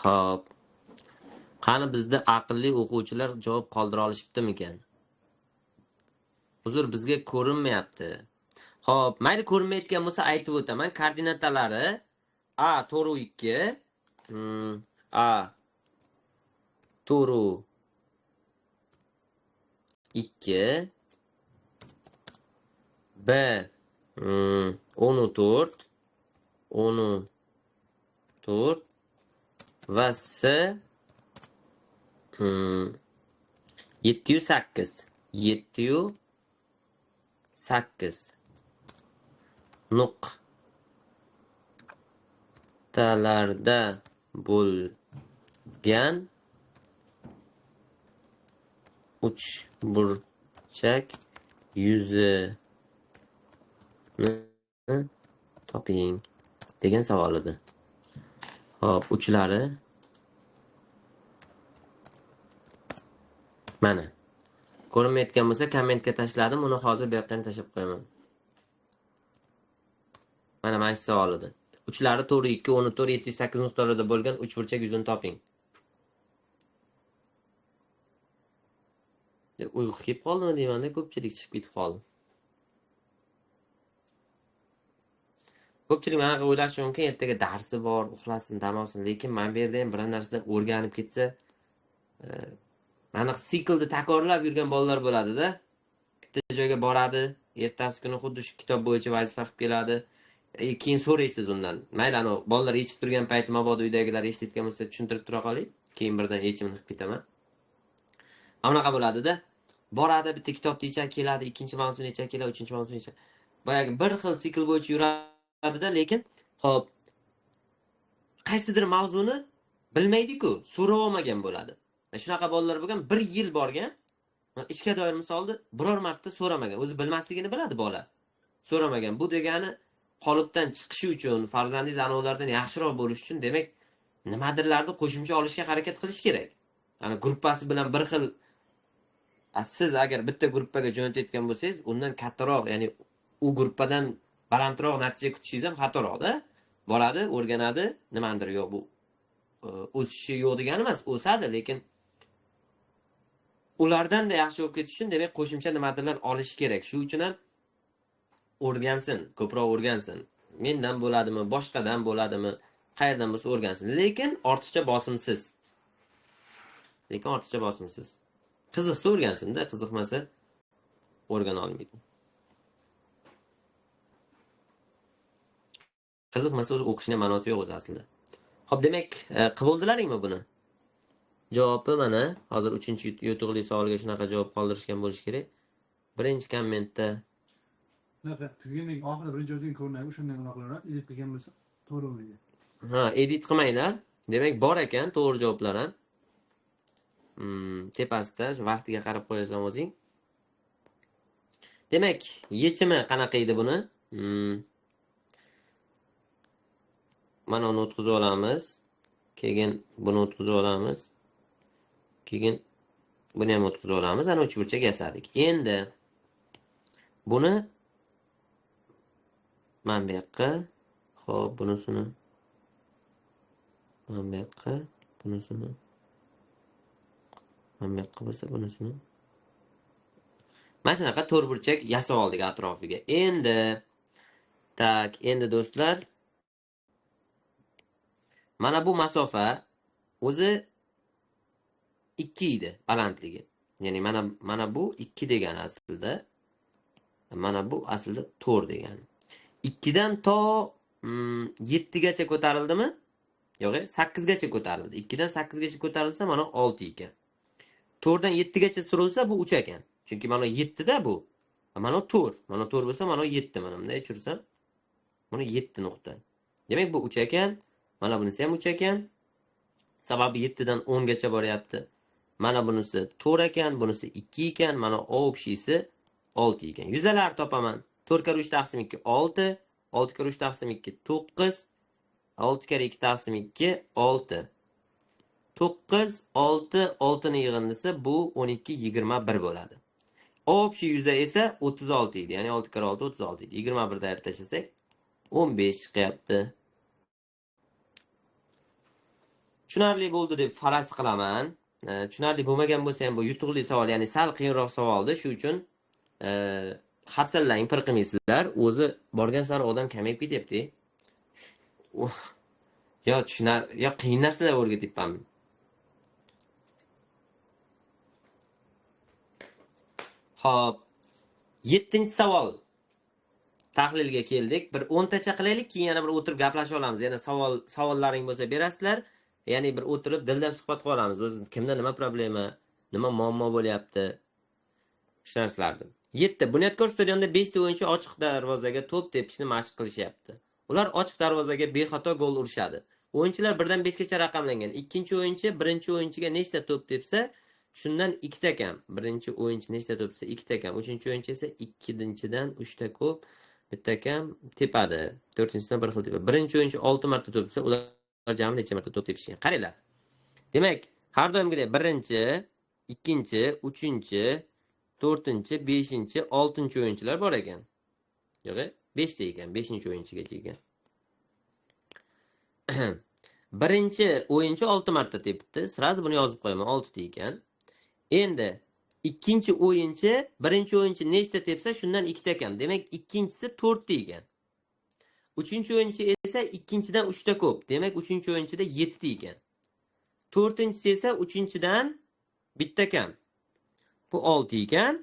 Xo'p. Qani bizda aqlli o'quvchilar javob qoldira olishibdimikan? Uzr, bizga ko'rinmayapti. Xo'p, mayli ko'rinmayotgan bo'lsa aytib o'taman. Koordinatalari A 4.2, A 4.2, B 14, 14 va C 708, 708 nuqtalarda bo'lgan uchburchak yuzini toping degan savol edi. Xo'p, uchlari mana ko'rinmayotgan bo'lsa kommentga tashladim, uni hozir bu yoqqa ham tashlab qo'yaman. Mana shu savol edi. Uchlari 4.2, 14, 708 nuqtalarda bo'lgan uchburchak yuzini toping. Uyqu kelib qoldimi deymanda, ko'pchilik chiqib ketib qoldi. Ko'pchilik mana o'ylashi mumkin, ertaga darsi bor, uxlasin, dam olsin, lekin men bu yerda ham biror narsadan o'rganib ketsa, mana siklni takrorlab yurgan bolalar bo'ladida. Bitta joyga boradi, ertasi kuni xuddi shu kitob bo'yicha vazifa qilib keladi. Keyin so'raysiz undan. Mayli, ana bolalar yechib turgan payti mabodo uydagilar eshitayotgan bo'lsa tushuntirib tura qoling, keyin birdan yechimini qilib ketaman. Mana bunaqa bo'ladida. Boradi, bitta kitobni yechadi, keladi, ikkinchi mavzuni yechadi, keladi, uchinchi mavzuni yechadi. Boyagi bir xil sikl bo'yicha yuradida, lekin xo'p, qaysidir mavzuni bilmaydi-ku, so'rab olmagan bo'ladi. Shunaqa bolalar bo'lgan, bir yil borgan, ishga doir misolni biror marta so'ramagan, o'zi bilmasligini biladi bola. So'ramagan. Bu degani qolipdan chiqishi uchun, farzandingiz ana ulardan yaxshiroq bo'lish uchun, demak, nimadirlarni qo'shimcha olishga harakat qilish kerak. Ana gruppasi bilan bir xil, siz agar bitta gruppaga jo'natayotgan bo'lsangiz, undan kattaroq, ya'ni u gruppadan balandroq natija kutishingiz ham xatoroqda. Boradi, o'rganadi, nimanidir yo'q, bu o'sishi yo'q degani emas, o'sadi, lekin ulardan da yaxshi bo'lib ketish uchun demak qo'shimcha nimadirlar olish kerak. Shu uchun ham o'rgansin, ko'proq o'rgansin. Mendan bo'ladimi, boshqadan bo'ladimi, qayerdan bo'lsa o'rgansin, lekin ortiqcha bosimsiz. Lekin ortiqcha bosimsiz. Qiziqsa o'rgansin-da, qiziqmasa o'rgana olmaydi. Qiziqmasa o'zi o'qishning ma'nosi yo'q o'zi aslida. Xo'p, demak, qilib oldilaringmi buni? Javobi mana hozir 3-yutuqli savolga shunaqa javob qoldirishgan bo'lish kerak. Birinchi kommentda Bunaqa tugagandan oxiri birinchi o'zing ko'rinadi, o'shandan nima qilaveradi, edit qilgan bo'lsa to'g'ri bo'lmaydi. Ha, edit qilmanglar. Demak, bor ekan to'g'ri javoblar ham. Tepasida shu vaqtiga qarab qo'yasan o'zing. Demak, yechimi qanaqa edi buni? Mana uni o'tkazib olamiz. Keyin buni o'tkazib olamiz. Keyin buni ham o'tkazib olamiz. Ana uchburchak yasadik. Endi buni mana bu yoqqa, xo'p, bunisini mana bu yoqqa, bunisini mana bu yoqqa bo'lsa, bunisini mana shunaqa to'rtburchak yasab oldik atrofiga. Endi tak, endi do'stlar, mana bu masofa o'zi 2 edi balandligi. Ya'ni mana bu 2 degani aslida. Mana bu aslida 4 degani. 2 dan to 7 gacha ko'tarildimi? Yo'q, 8 gacha ko'tarildi. 2 dan 8 gacha ko'tarilsa, mana 6 ekan. 4 dan 7 gacha surilsa, bu 3 ekan. Chunki mana 7 da bu. Mana 4. Mana 4 bo'lsa, mana 7. Mana bunday tushirsam, mana 7 nuqta. Demak, bu 3 ekan. Mana bunisi ham 3 ekan. Sababi 7 dan 10 gacha boryapti. Mana bunisi 4 ekan, bunisi 2 ekan, mana общийsi 6 ekan. Yuzalar topaman. 4 kar 3 taqsim 2 6, 6 kar 3 taqsim 2 9, 6 kar 2 taqsim 2 6. 9 6 6 ning yig'indisi bu 12 21 bo'ladi. Общий yuza esa 36 edi. Ya'ni 6 kar 6 36 edi. 21 dan ayirib tashlasak 15 chiqyapti. Tushunarli bo'ldi deb faraz qilaman. Tushunarli bo'lmagan bo'lsa ham bu yutuqli savol, ya'ni sal qiyinroq savoldi. Shu uchun hafsalang pir qilmaysizlar. O'zi borgan sari odam kamayib ketyapti. Yo tushunar, yo qiyin narsalar o'rgatyapman. Xo'p, 7-savol. Tahlilga keldik. Bir 10 tacha qilaylik, keyin yana bir o'tirib gaplashib olamiz. Yana savollaring bo'lsa berasizlar. Ya'ni bir o'tirib dildan suhbat qilib olamiz. O'zi kimda nima problema, nima muammo bo'lyapti, shu narsalarni. 7. Bunyodkor stadionda 5 ta o'yinchi ochiq darvozaga to'p tepishni mashq qilishyapti. Ular ochiq darvozaga bexato gol urishadi. O'yinchilar 1dan 5 gacha raqamlangan. Ikkinchi o'yinchi birinchi o'yinchiga nechta to'p tepsa, shundan 2 ta kam. Birinchi o'yinchi nechta to'p tepsa 2 ta kam. Uchinchi o'yinchi esa ikkinchidan 3 ta ko'p, bitta kam tepadi. To'rtinchisidan bir xil tepadi. Birinchi o'yinchi 6 marta to'p tepsa, ular jami necha marta to'p tepishgan? Qaranglar. Demak, har doimgidek birinchi, ikkinchi, uchinchi, to'rtinchi, beshinchi, oltinchi o'yinchilar bor ekan. Yo'q, 5 ta ekan, 5-chi o'yinchigacha ekan. Birinchi o'yinchi 6 marta tepdi. Sразу buni yozib qo'yaman, 6 ta ekan. Endi ikkinchi o'yinchi birinchi o'yinchi nechta tepsa, shundan 2 ta kam. Demak, ikkinchisi 4 ta ekan. Uchinchi o'yinchi esa ikkinchidan 3 ta ko'p. Demak, uchinchi o'yinchida 7 ta ekan. To'rtinchisi esa uchinchidan 1 ta kam. Bu 6 ekan.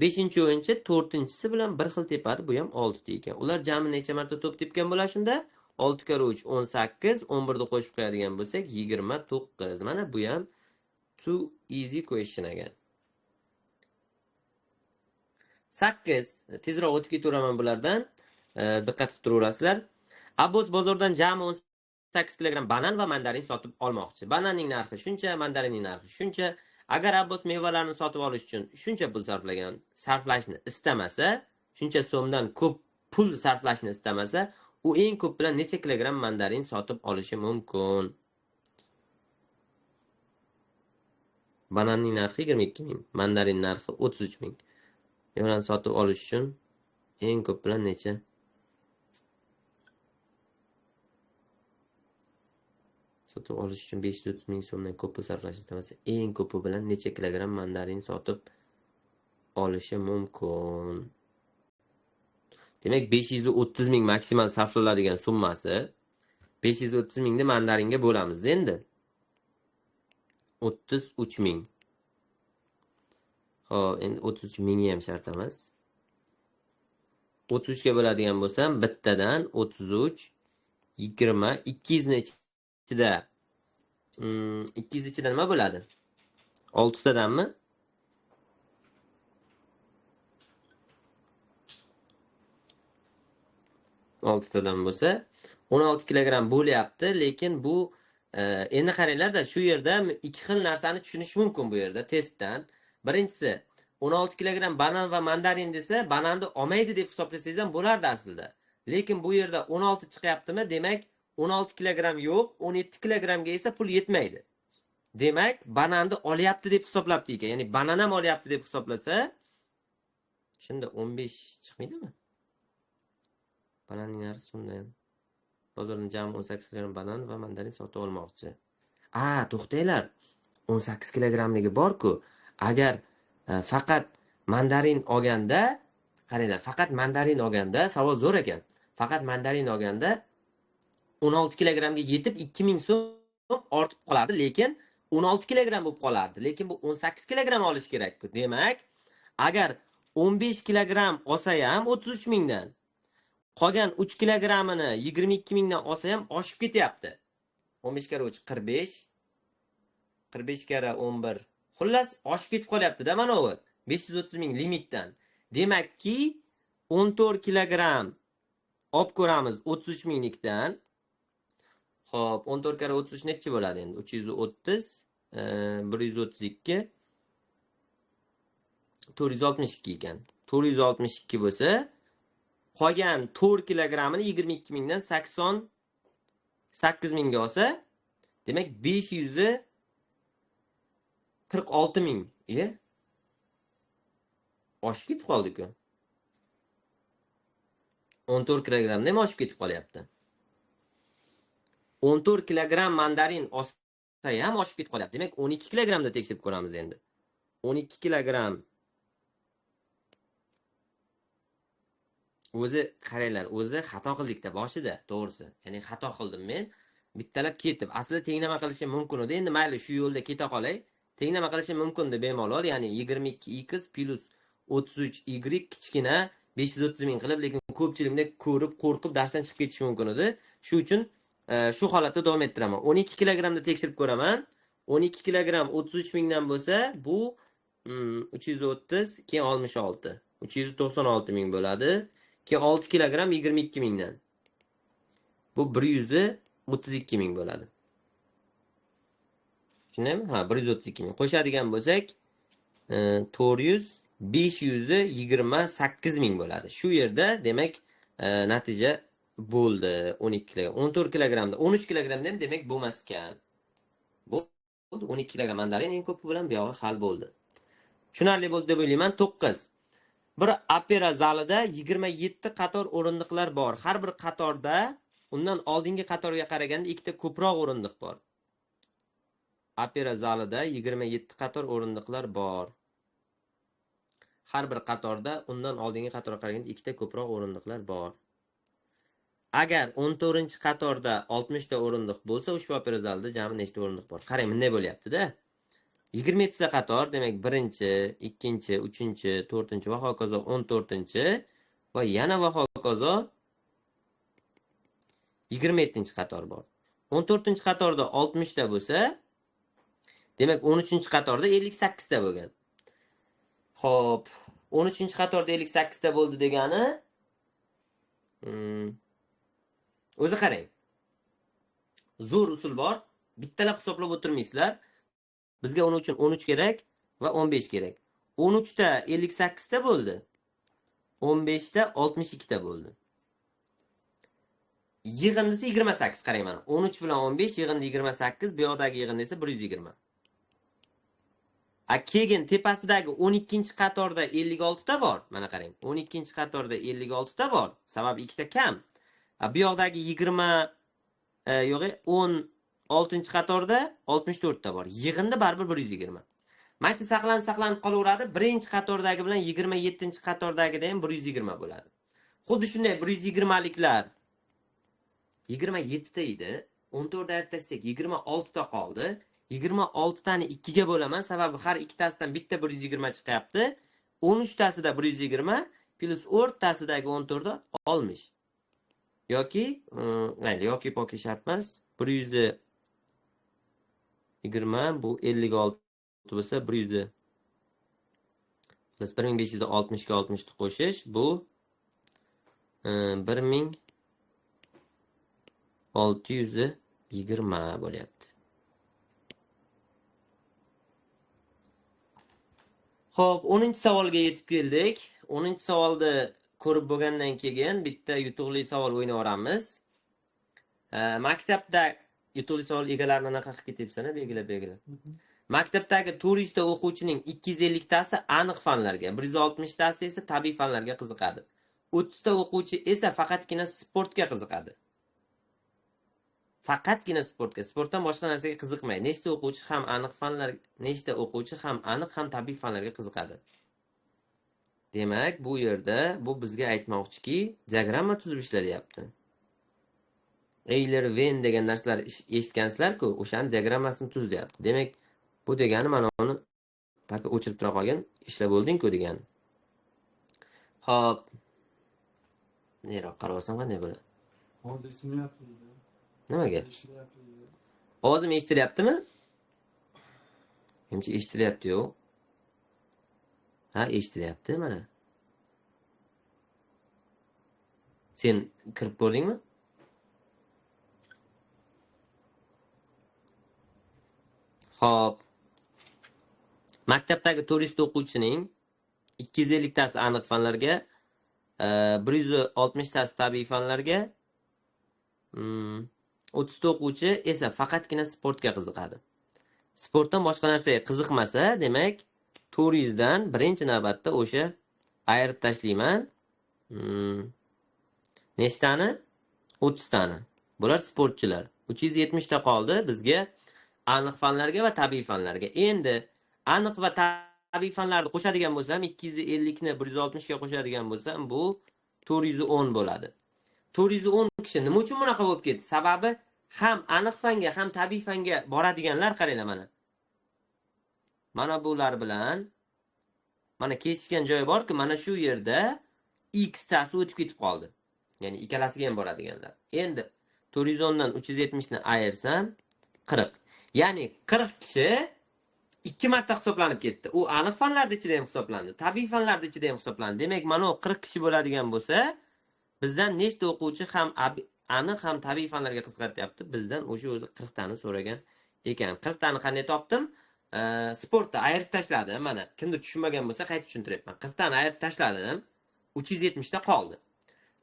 5-chi o'yinchi to'rtinchisi bilan bir xil tepadi. Bu ham 6 ta ekan. Ular jami necha marta to'p tepgan bo'ladi shunda? 6 kar 3 18, 11 ni qo'shib qo'yadigan bo'lsak 29. Mana bu ham too easy question ekan. 8. Tezroq o'tib ketaveraman bulardan. Diqqat qilib turaverasizlar. Abbos bozordan jami 18 kilogramm banan va mandarin sotib olmoqchi. Bananning narxi shuncha, mandarinning narxi shuncha. Agar Abbos mevalarni sotib olish uchun shuncha pul sarflashni istamasa, shuncha so'mdan ko'p pul sarflashni istamasa, u eng ko'p bilan necha kilogramm mandarin sotib olishi mumkin? Bananning narxi 22 ming, mandarin narxi 33 ming. Mevalarni sotib olish uchun eng ko'p bilan necha? Sotib olish uchun 530 ming so'mdan ko'p pul sarflashni istamasa, eng ko'pi bilan necha kilogramm mandarin sotib olishi mumkin? Demak, 530 ming maksimal sarflanadigan summasi 530 mingni mandaringa bo'lamiz endi. 33 ming. Xo'p, endi 33 mingi ham shart emas. 33 ga bo'ladigan bo'lsam, bittadan 33 20 200 ni ichida, 200 ichida nima bo'ladi? 6 tadanmi? 6 tadan bo'lsa 16 kilogramm bo'lyapti, lekin bu endi qaranglarda, shu yerda ikki xil narsani tushunish mumkin bu yerda testdan. Birinchisi, 16 kilogramm banan va mandarin desa, bananni olmaydi deb hisoblasangiz ham bo'lardi aslida. Lekin bu yerda 16 chiqyaptimi? Demak, 16 kilogramm yo'q, 17 kilogrammga esa pul yetmaydi. Demak, bananni olyapti deb hisoblabdi ekan. Ya'ni banan ham olyapti deb hisoblasa, shunda 15 chiqmaydimi? Bananning narxi so'mdan. Bozordan jami 18 kilogramm banan va mandarin sotib olmoqchi. A, to'xtanglar. 18 kilogrammligi bor-ku. Agar faqat mandarin olganda, qaranglar, faqat mandarin olganda savol zo'r ekan. Faqat mandarin olganda 16 kilogrammga yetib 2000 so'm ortib qolardi, lekin 16 kilogramm bo'lib qolardi. Lekin bu 18 kilogramm olish kerak-ku. Demak, agar 15 kilogramm olsa ham 33 mingdan Qolgan 3 kilogrammini 22 mingdan olsa ham oshib ketyapti. 15 karra 3 45. 45 karra 11. Xullas, oshib ketib qolyapti-da mana u 530 ming limitdan. Demakki, 14 kilogramm olib ko'ramiz 33 minglikdan. Xo'p, 14 karra 33 nechi bo'ladi endi? 330, 132, 462 ekan. 462 bo'lsa, qolgan 4 kilogrammini 22 mingdan 88 mingga olsa, demak 546 ming. Oshib ketib qoldi-ku. 14 kilogrammdan ham oshib ketib qolyapti. 14 kilogramm mandarin olsa ham oshib ketib qolyapti. Demak, 12 kilogrammda tekshirib ko'ramiz endi. 12 kilogramm. O'zi qaranglar, o'zi xato qildikda boshida, to'g'risi. Ya'ni xato qildim men. Bittalab ketib, aslida tenglama qilishim mumkin edi. Endi mayli shu yo'lda keta qolay. Tenglama qilishim mumkin edi bemalol. Ya'ni 22x plus 33y kichkina 530 ming qilib, lekin ko'pchilikni ko'rib, qo'rqib darsdan chiqib ketishi mumkin edi. Shu uchun shu holatda davom ettiraman. 12 kilogrammda tekshirib ko'raman. 12 kilogramm 33 mingdan bo'lsa, bu 330, keyin 66. 396 ming bo'ladi. Keyin 6 kilogramm 22 mingdan. Bu 132 ming bo'ladi. Tushundingmi? Ha, 132 ming. Qo'shadigan bo'lsak, 400, 528 ming bo'ladi. Shu yerda demak, natija bo'ldi. 12 kilogramm, 14 kilogrammda, 13 kilogrammda ham demak bo'lmas ekan. Bo'ldi. 12 kilogramm mandarin eng ko'pi bilan bu yog'i hal bo'ldi. Tushunarli bo'ldi deb o'ylayman. 9. Bir opera zalida 27 qator o'rindiqlar bor. Har bir qatorda undan oldingi qatorga qaraganda ikkita ko'proq o'rindiq bor. Opera zalida 27 qator o'rindiqlar bor. Har bir qatorda undan oldingi qatorga qaraganda ikkita ko'proq o'rindiqlar bor. Agar 14-qatorda 60 ta o'rindiq bo'lsa, ushbu opera zalida jami nechta o'rindiq bor? Qarang, bunday bo'lyapti-da. 27 ta qator, demak, 1-chi, 2-chi, 3-chi, 4-chi va hokazo 14-chi va yana va hokazo 27-qator bor. 14-qatorda 60 ta bo'lsa, demak 13-qatorda 58 ta bo'lgan. Xo'p, 13-qatorda 58 ta bo'ldi degani, o'zi qarang. Zo'r usul bor. Bittalab hisoblab o'tirmaysizlar. Bizga uning uchun 13 kerak va 15 kerak. 13 ta 58 ta bo'ldi. 15 ta 62 ta bo'ldi. Yig'indisi 28, qarang mana. 13 bilan 15 yig'indi 28, bu yoqdagi yig'indi esa 120. Keyin tepasidagi 12-qatorda 56 ta bor. Mana qarang. 12-qatorda 56 ta bor. Sababi ikkita kam. Bu yoqdagi 20 yo'q, 16-qatorda 64 ta bor. Yig'indi baribir 120. Mana shu saqlanib qolaveradi. 1-qatordagi bilan 27-qatordagida ham 120 bo'ladi. Xuddi shunday 120liklar 27 ta edi. 14 ayirib tashlasak 26 ta qoldi. 26 tani 2 ga bo'laman, sababi har ikkitasidan bitta 120 chiqyapti. 13 tasida 120 plus o'rtasidagi 14 da 60. Yoki, mayli, yoki poki shart emas. 120 bu 56 bo'lsa 100 plus 1560 ga 60 ni qo'shish bu 1620 bo'lyapti. Xo'p, 10-savolga yetib keldik. 10-savolni ko'rib bo'lgandan keyin bitta yutuqli savol o'ynayveramiz. Maktabda yutuqli savol egalarini anaqa qilib ketyapsan, belgilab belgilab. Maktabdagi 400 ta o'quvchining 250 tasi aniq fanlarga, 160 tasi esa tabiiy fanlarga qiziqadi. 30 ta o'quvchi esa faqatgina sportga qiziqadi. Faqatgina sportga, sportdan boshqa narsaga qiziqmaydi. Nechta o'quvchi ham aniq fanlar, nechta o'quvchi ham aniq ham tabiiy fanlarga qiziqadi? Demak, bu yerda bu bizga aytmoqchiki, diagramma tuzib ishlatyapti. Euler, Venn degan narsalar eshitgansizlar-ku, o'shani diagrammasini tuz deyapti. Demak, bu degani mana uni paka o'chirib tura qolgin, ishlab bo'lding-ku degani. Xo'p. Neyroq qarab olsam qanday bo'ladi? Ovoz eshitilmayapti deydi. Nimaga? Eshitilyapti deydi. Ovozim eshitilyaptimi? Menimcha eshitilyapti, yo'q. Ha, eshitilyapti mana. Sen kirib ko'rdingmi? Xo'p. Maktabdagi 400 ta o'quvchining 250 tasi aniq fanlarga, 160 tasi tabiiy fanlarga, 30 ta o'quvchi esa faqatgina sportga qiziqadi. Sportdan boshqa narsaga qiziqmasa, demak, 400 dan birinchi navbatda o'sha ayirib tashlayman. Nechtani? 30 tani. Bular sportchilar. 370 ta qoldi bizga aniq fanlarga va tabiiy fanlarga. Endi aniq va tabiiy fanlarni qo'shadigan bo'lsam, 250 ni 160 ga qo'shadigan bo'lsam, bu 410 bo'ladi. 410 kishi nima uchun bunaqa bo'lib ketdi? Sababi ham aniq fanga, ham tabiiy fanga boradiganlar, qaranglar mana. Mana bular bilan mana kesishgan joyi borku, mana shu yerda x tasi o'tib ketib qoldi. Ya'ni ikkalasiga ham boradiganlar. Endi 410 dan 370 ni ayirsam 40. Ya'ni 40 kishi 2 marta hisoblanib ketdi. U aniq fanlar ichida ham hisoblandi, tabiiy fanlar ichida ham hisoblandi. Demak, mana u 40 kishi bo'ladigan bo'lsa, bizdan nechta o'quvchi ham aniq ham tabiiy fanlarga qiziqyapti? Bizdan o'sha o'zi 40 tani so'ragan ekan. 40 tani qanday topdim? Sportda ayirib tashladim. Mana kimdir tushunmagan bo'lsa qaytib tushuntiryapman. 40 tani ayirib tashladim. 370 ta qoldi.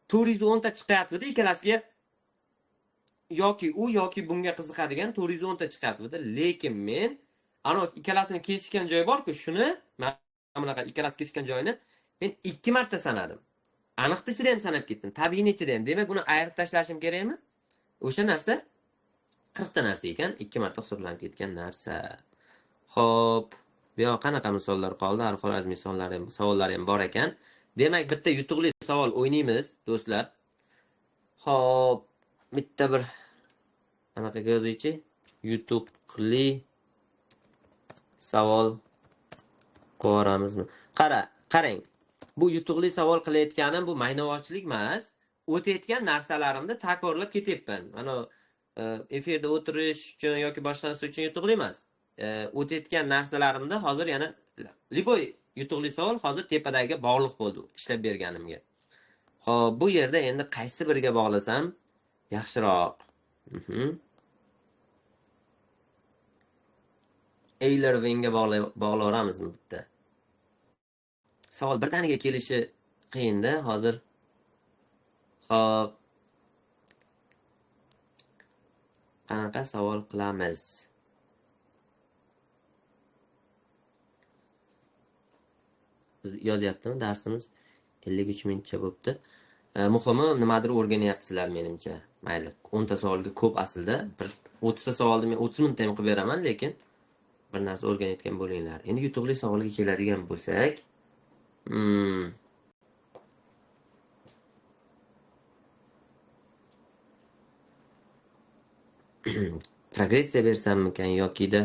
410 ta chiqyapti, ikkalasiga yoki u yoki bunga qiziqadigan 410 ta chiqyapti. Lekin men ana ikkalasini kesishgan joyi bor-ku, shuni mana bunaqa ikkalasi kesishgan joyini men 2 marta sanadim. Aniqni ichida ham sanab ketdim, tabiiyni ichida ham. Demak, uni ayirib tashlashim kerakmi? O'sha narsa 40 ta narsa ekan, 2 marta hisoblanib ketgan narsa. Xo'p, bu yoq qanaqa misollar qoldi? Al-Xorazmiy misollari ham, savollari ham bor ekan. Demak, bitta yutuqli savol o'ynaymiz, do'stlar. Xo'p, bitta bir anaqa yozaychi, yutuqli savol qo'yaramizmi? Qarang. Bu yutuqli savol qilayotganim bu maynavozchilik emas. O'tayotgan narsalarimni takrorlab ketyapman. Mana efirda o'tirish uchun yoki boshqa narsa uchun yutuqli emas. O'tayotgan narsalarimni hozir yana liboy yutuqli savol hozir tepadagiga bog'liq bo'ldi ishlab berganimga. Xo'p, bu yerda endi qaysi biriga bog'lasam yaxshiroq? Euler-Venga bog'laveramizmi bitta? Savol birdaniga kelishi qiyinda hozir. Xo'p. Qanaqa savol qilamiz? Yozyaptimi darsimiz? 53 minutcha bo'pti. Muhimi nimadir o'rganyapsizlar menimcha. Mayli, 10 ta savolga ko'p aslida. Bir 30 ta savolni men 30 minutda ham qilib beraman, lekin bir narsa o'rganayotgan bo'linglar. Endi yutuqli savolga keladigan bo'lsak, progressiya bersammikan yokida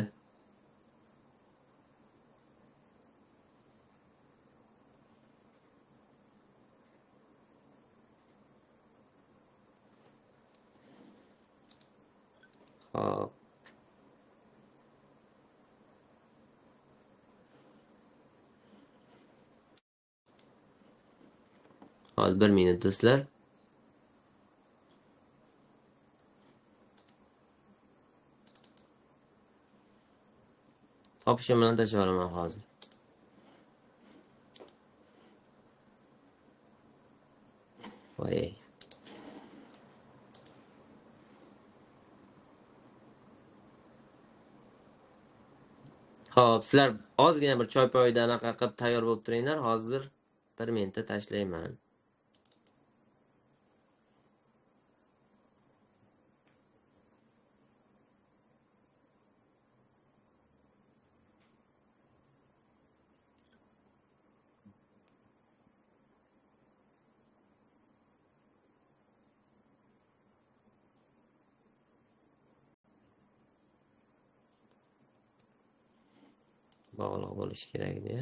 Xo'p. Hozir 1 minut do'stlar. Topishim bilan tashlab yuboraman hozir. Voy. Xo'p, sizlar ozgina bir choy poyda anaqa qilib tayyor bo'lib turinglar. Hozir 1 minutda tashlayman. Bog'liq bo'lishi kerak edi.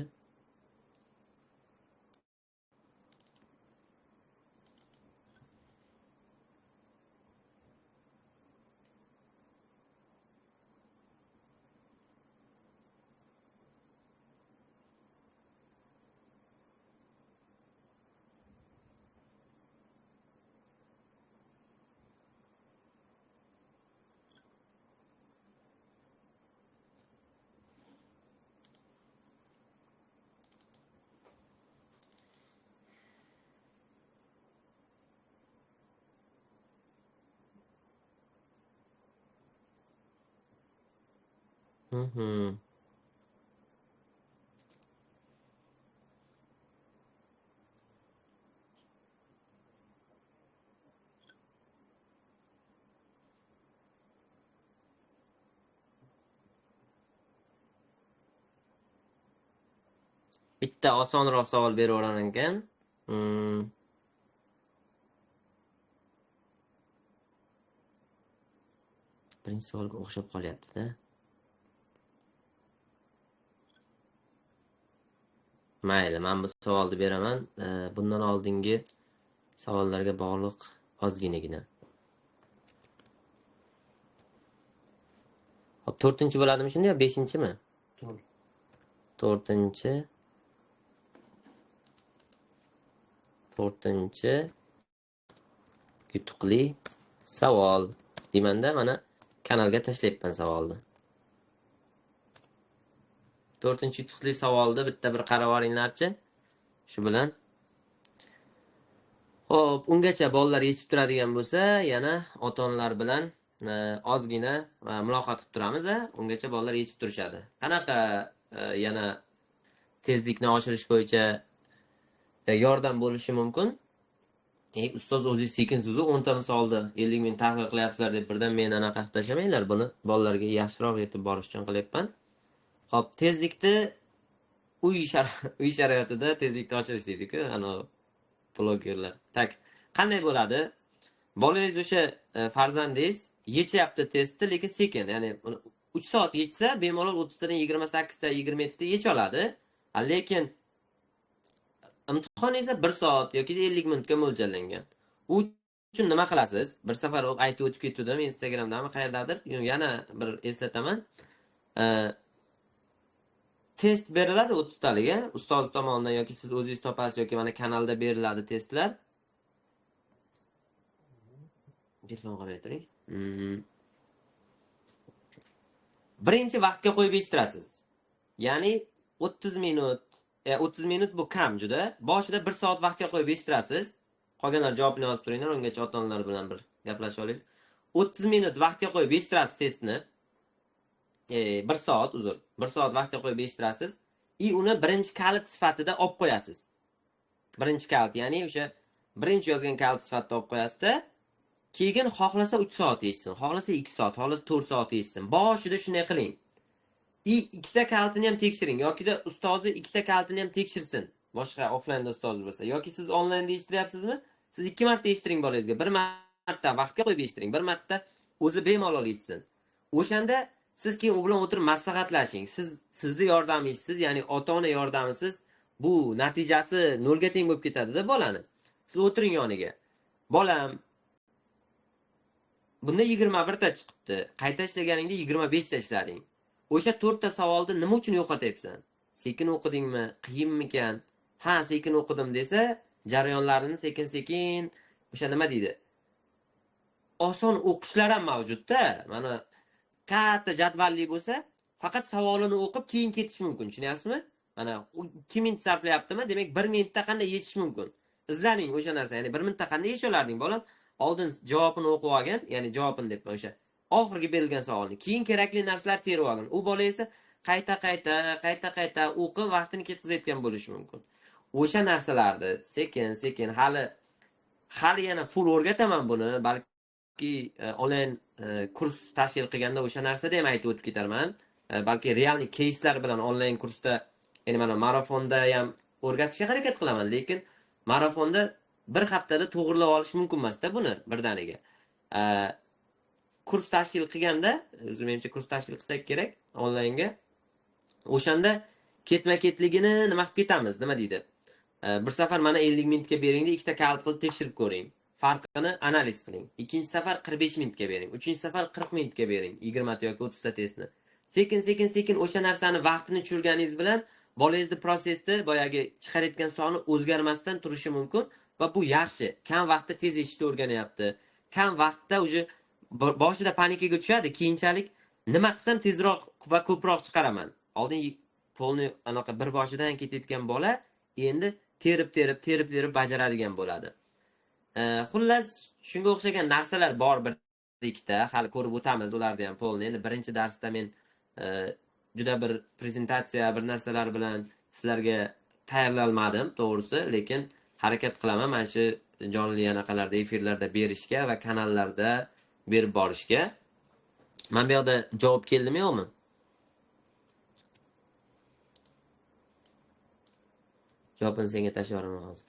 Mhm. Bitta osonroq savol beraveraman ekan. Birinchi savolga o'xshab qolyapti-da. Mayli, men bu savolni beraman. Bundan oldingi savollarga bog'liq ozginagina. Hop, 4-chi bo'ladimi shunda yo 5-chimi? 4. 4-chi. 4-chi yutuqli savol deymanda, mana kanalga tashlayapman savolni. 4-chi yutuqli savolni bitta bir qarab olinglarchi. Shu bilan. Xo'p, ungacha bolalar yechib turadigan bo'lsa, yana ota-onalar bilan ozgina muloqot qilib turamiz, a? Ungacha bolalar yechib turishadi. Qanaqa yana tezlikni oshirish bo'yicha yordam bo'lishi mumkin? Ustoz o'zingiz sekin so'zi 10 ta misolni 50 ming tahlil qilyapsizlar deb birdan meni anaqa qilib tashlamanglar. Buni bolalarga yaxshiroq yetib borish uchun qilyapman. Xo'p, tezlikni uy sharoitida tezlikni oshirish deydi-ku, ana blogerlar. Tak, qanday bo'ladi? Bolangiz o'sha farzandingiz yechyapti testni, lekin sekin, ya'ni uni 3 soat yechsa, bemalol 30 tadan 28 ta, 27 ta yecha oladi. Lekin imtihon esa 1 soat yoki 50 minutga mo'ljallangan. U uchun nima qilasiz? Bir safar aytib o'tib ketdim Instagramdami, qayerdadir, yana bir eslataman. Test beriladi 30 taliga, ustoz tomonidan yoki siz o'zingiz topasiz yoki mana kanalda beriladi testlar. Telefon qo'yib turing. Birinchi vaqtga qo'yib eshittirasiz. Ya'ni 30 minut, 30 minut bu kam juda. Boshida 1 soat vaqtga qo'yib eshittirasiz. Qolganlar javobini yozib turinglar, ungacha ota-onalar bilan bir gaplashib olaylik. 30 minut vaqtga qo'yib eshittirasiz testni. 1 soat, uzr. 1 soat vaqtga qo'yib eshittirasiz. I uni birinchi kalit sifatida olib qo'yasiz. Birinchi kalit, ya'ni o'sha birinchi yozgan kalit sifatida olib qo'yasizda, keyin xohlasa 3 soat yechsin, xohlasa 2 soat, xohlasa 4 soat yechsin. Boshida shunday qiling. I ikkita kalitini ham tekshiring yokida ustozi ikkita kalitini ham tekshirsin. Boshqa offlaynda ustoz bo'lsa yoki siz onlaynda eshitiryapsizmi? Siz 2 marta eshittiring bolangizga. 1 marta vaqtga qo'yib eshittiring, 1 marta o'zi bemalol eshitsin. O'shanda siz keyin u bilan o'tirib maslahatlashing. Siz sizni yordamingizsiz, ya'ni ota-ona yordamisiz bu natijasi nolga teng bo'lib ketadi-da bolani. Siz o'tiring yoniga. Bolam, bunda 21 ta chiqibdi. Qayta ishlaganingda 25 ta ishlading. O'sha 4 ta savolni nima uchun yo'qotyapsan? Sekin o'qidingmi? Qiyinmikan? Ha, sekin o'qidim desa, jarayonlarini sekin-sekin o'sha nima deydi? Oson o'qishlar ham mavjud-da. Mana katta jadvalli bo'lsa, faqat savolini o'qib keyin ketish mumkin, tushunyapsizmi? Mana 2 minut sarflayaptimi? Demak, 1 minutda qanday yechish mumkin? Izlaning o'sha narsa, ya'ni 1 minutda qanday yecha olarding bolam? Oldin javobini o'qib olgin, ya'ni javobini deb o'sha oxirgi berilgan savolni, keyin kerakli narsalar terib olgin. U bola esa qayta-qayta o'qib vaqtini ketkazayotgan bo'lishi mumkin. O'sha narsalarni sekin-sekin hali yana full o'rgataman buni, balki onlayn kurs tashkil qilganda o'sha narsada ham aytib o'tib ketarman. Balki realniy keyslar bilan onlayn kursda, ya'ni mana marafonda ham o'rgatishga harakat qilaman, lekin marafonda bir haftada to'g'rilab olish mumkin emas-da buni birdaniga. Kurs tashkil qilganda, o'zim menimcha kurs tashkil qilsak kerak onlaynga. O'shanda ketma-ketligini nima qilib ketamiz, nima deydi? Bir safar mana 50 minutga beringda ikkita kalit qilib tekshirib ko'ring. Farqini analiz qiling. Ikkinchi safar 45 minutga bering. Uchinchi safar 40 minutga bering. 20 ta yoki 30 ta testni. Sekin-sekin o'sha narsani vaqtini tushirganingiz bilan bolangizni prosessi boyagi chiqarayotgan soni o'zgarmasdan turishi mumkin va bu yaxshi. Kam vaqtda tez eshitishni o'rganyapti. Kam vaqtda уже boshida panikaga tushadi, keyinchalik nima qilsam tezroq va ko'proq chiqaraman. Oldin polni anaqa bir boshidan ketayotgan bola endi terib bajaradigan bo'ladi. Xullas, shunga o'xshagan narsalar bor bir ikkita, hali ko'rib o'tamiz ularni ham polni. Endi birinchi darsda men Juda bir prezentatsiya, bir narsalar bilan sizlarga tayyorlanmadim, to'g'risi, lekin harakat qilaman mana shu jonli anaqalarda, efirlarda berishga va kanallarda berib borishga. Mana bu yoqda javob keldimi yo'qmi? Javobini senga tashlab yuboraman hozir.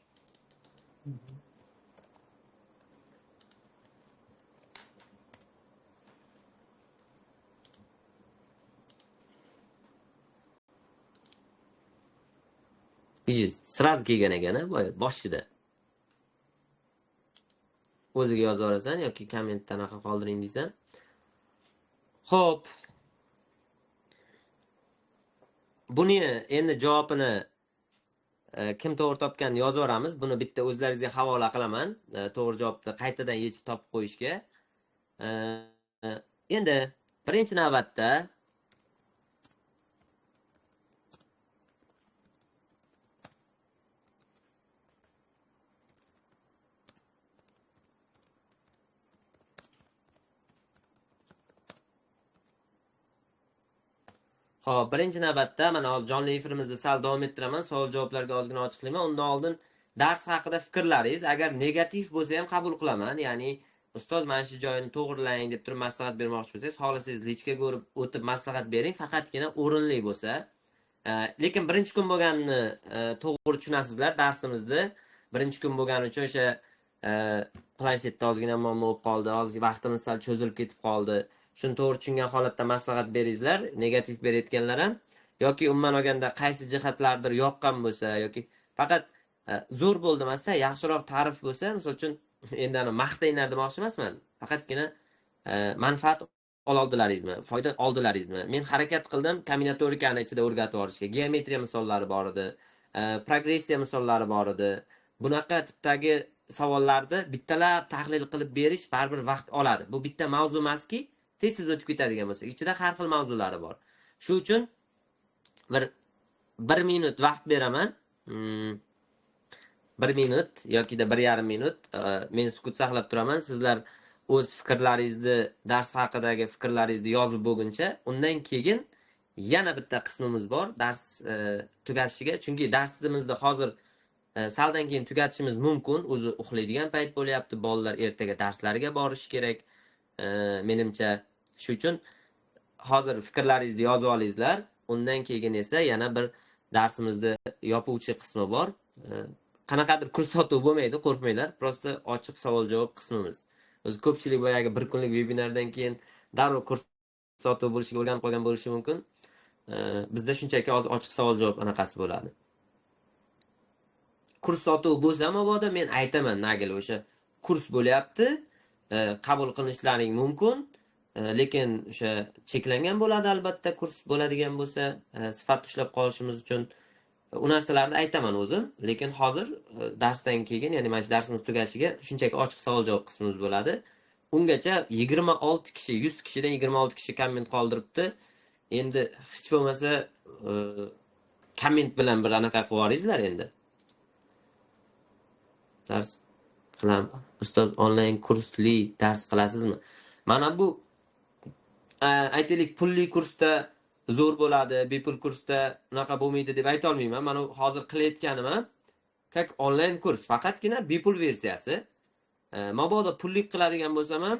Sraz kelgan ekan, boya boshida. O'ziga yozib yuborasan yoki kommentda anaqa qoldiring deysan. Xo'p. Buni endi javobini kim to'g'ri topganini yozib yuboramiz. Buni bitta o'zlaringizga havola qilaman. To'g'ri javobni qaytadan yechib topib qo'yishga. Endi birinchi navbatda Xo'p, birinchi navbatda mana hozir jonli efirimizni sal davom ettiraman, savol javoblarga ozgina ochiqlayman. Undan oldin dars haqida fikrlaringiz, agar negativ bo'lsa ham qabul qilaman. Ya'ni ustoz mana shu joyini to'g'rilang deb turib maslahat bermoqchi bo'lsangiz, xohlasangiz lichka ko'rib o'tib maslahat bering, faqatgina o'rinli bo'lsa. Lekin birinchi kun bo'lganini to'g'ri tushunasizlar darsimizni. Birinchi kun bo'lgani uchun o'sha planshetda ozgina muammo bo'lib qoldi, ozgina vaqtimiz sal cho'zilib ketib qoldi. Shuni to'g'ri tushungan holatda maslahat beringizlar, negativ berayotganlar ham yoki umuman olganda qaysi jihatlardir yoqqan bo'lsa yoki faqat zo'r bo'ldi emasda, yaxshiroq ta'rif bo'lsa, misol uchun endi ana maqtanglar demoqchi emasman, faqatgina manfaat oldilaringizmi, foyda oldilaringizmi? Men harakat qildim kombinatorikani ichida o'rgatib yuborishga. Geometriya misollari bor edi, progressiya misollari bor edi. Bunaqa tipdagi savollarni bittalab tahlil qilib berish baribir vaqt oladi. Bu bitta mavzu emaski, tez-tez o'tib ketadigan bo'lsa, ichida har xil mavzulari bor. Shu uchun bir minut vaqt beraman. 1 minut yoki da 1,5 minut men sukut saqlab turaman. Sizlar o'z fikrlaringizni, dars haqidagi fikrlaringizni yozib bo'lguncha, undan keyin yana bitta qismimiz bor dars tugatishiga. Chunki darsimizni hozir saldan keyin tugatishimiz mumkin. O'zi uxlaydigan payt bo'lyapti, bolalar ertaga darslariga borishi kerak. Menimcha shu uchun hozir fikrlaringizni yozib olingizlar. Undan keyin esa yana bir darsimizni yopuvchi qismi bor. Qanaqadir kurs sotuv bo'lmaydi, qo'rqmanglar. Prosta ochiq savol-javob qismimiz. O'zi ko'pchilik boyagi bir kunlik vebinardan keyin darrov kurs sotuv bo'lishiga o'rganib qolgan bo'lishi mumkin. Bizda shunchaki hozir ochiq savol-javob anaqasi bo'ladi. Kurs sotuv bo'lsa mabodo men aytaman, nagil o'sha kurs bo'lyapti, qabul qilishlaring mumkin, lekin o'sha cheklangan bo'ladi albatta, kurs bo'ladigan bo'lsa, sifat ushlab qolishimiz uchun u narsalarni aytaman o'zim, lekin hozir darsdan keyin, ya'ni mana shu darsimiz tugashiga shunchaki ochiq savol-javob qismimiz bo'ladi. Ungacha 26 kishi, 100 kishidan 26 kishi komment qoldiribdi. Endi hech bo'lmasa komment bilan bir anaqa qilib yuboringizlar endi. Dars qilam. Ustoz onlayn kursli dars qilasizmi? Mana bu aytaylik pulli kursda zo'r bo'ladi, bepul kursda unaqa bo'lmaydi deb ayta olmayman. Mana hozir qilayotganim ham как onlayn kurs, faqatgina bepul versiyasi. Mabodo pullik qiladigan bo'lsam ham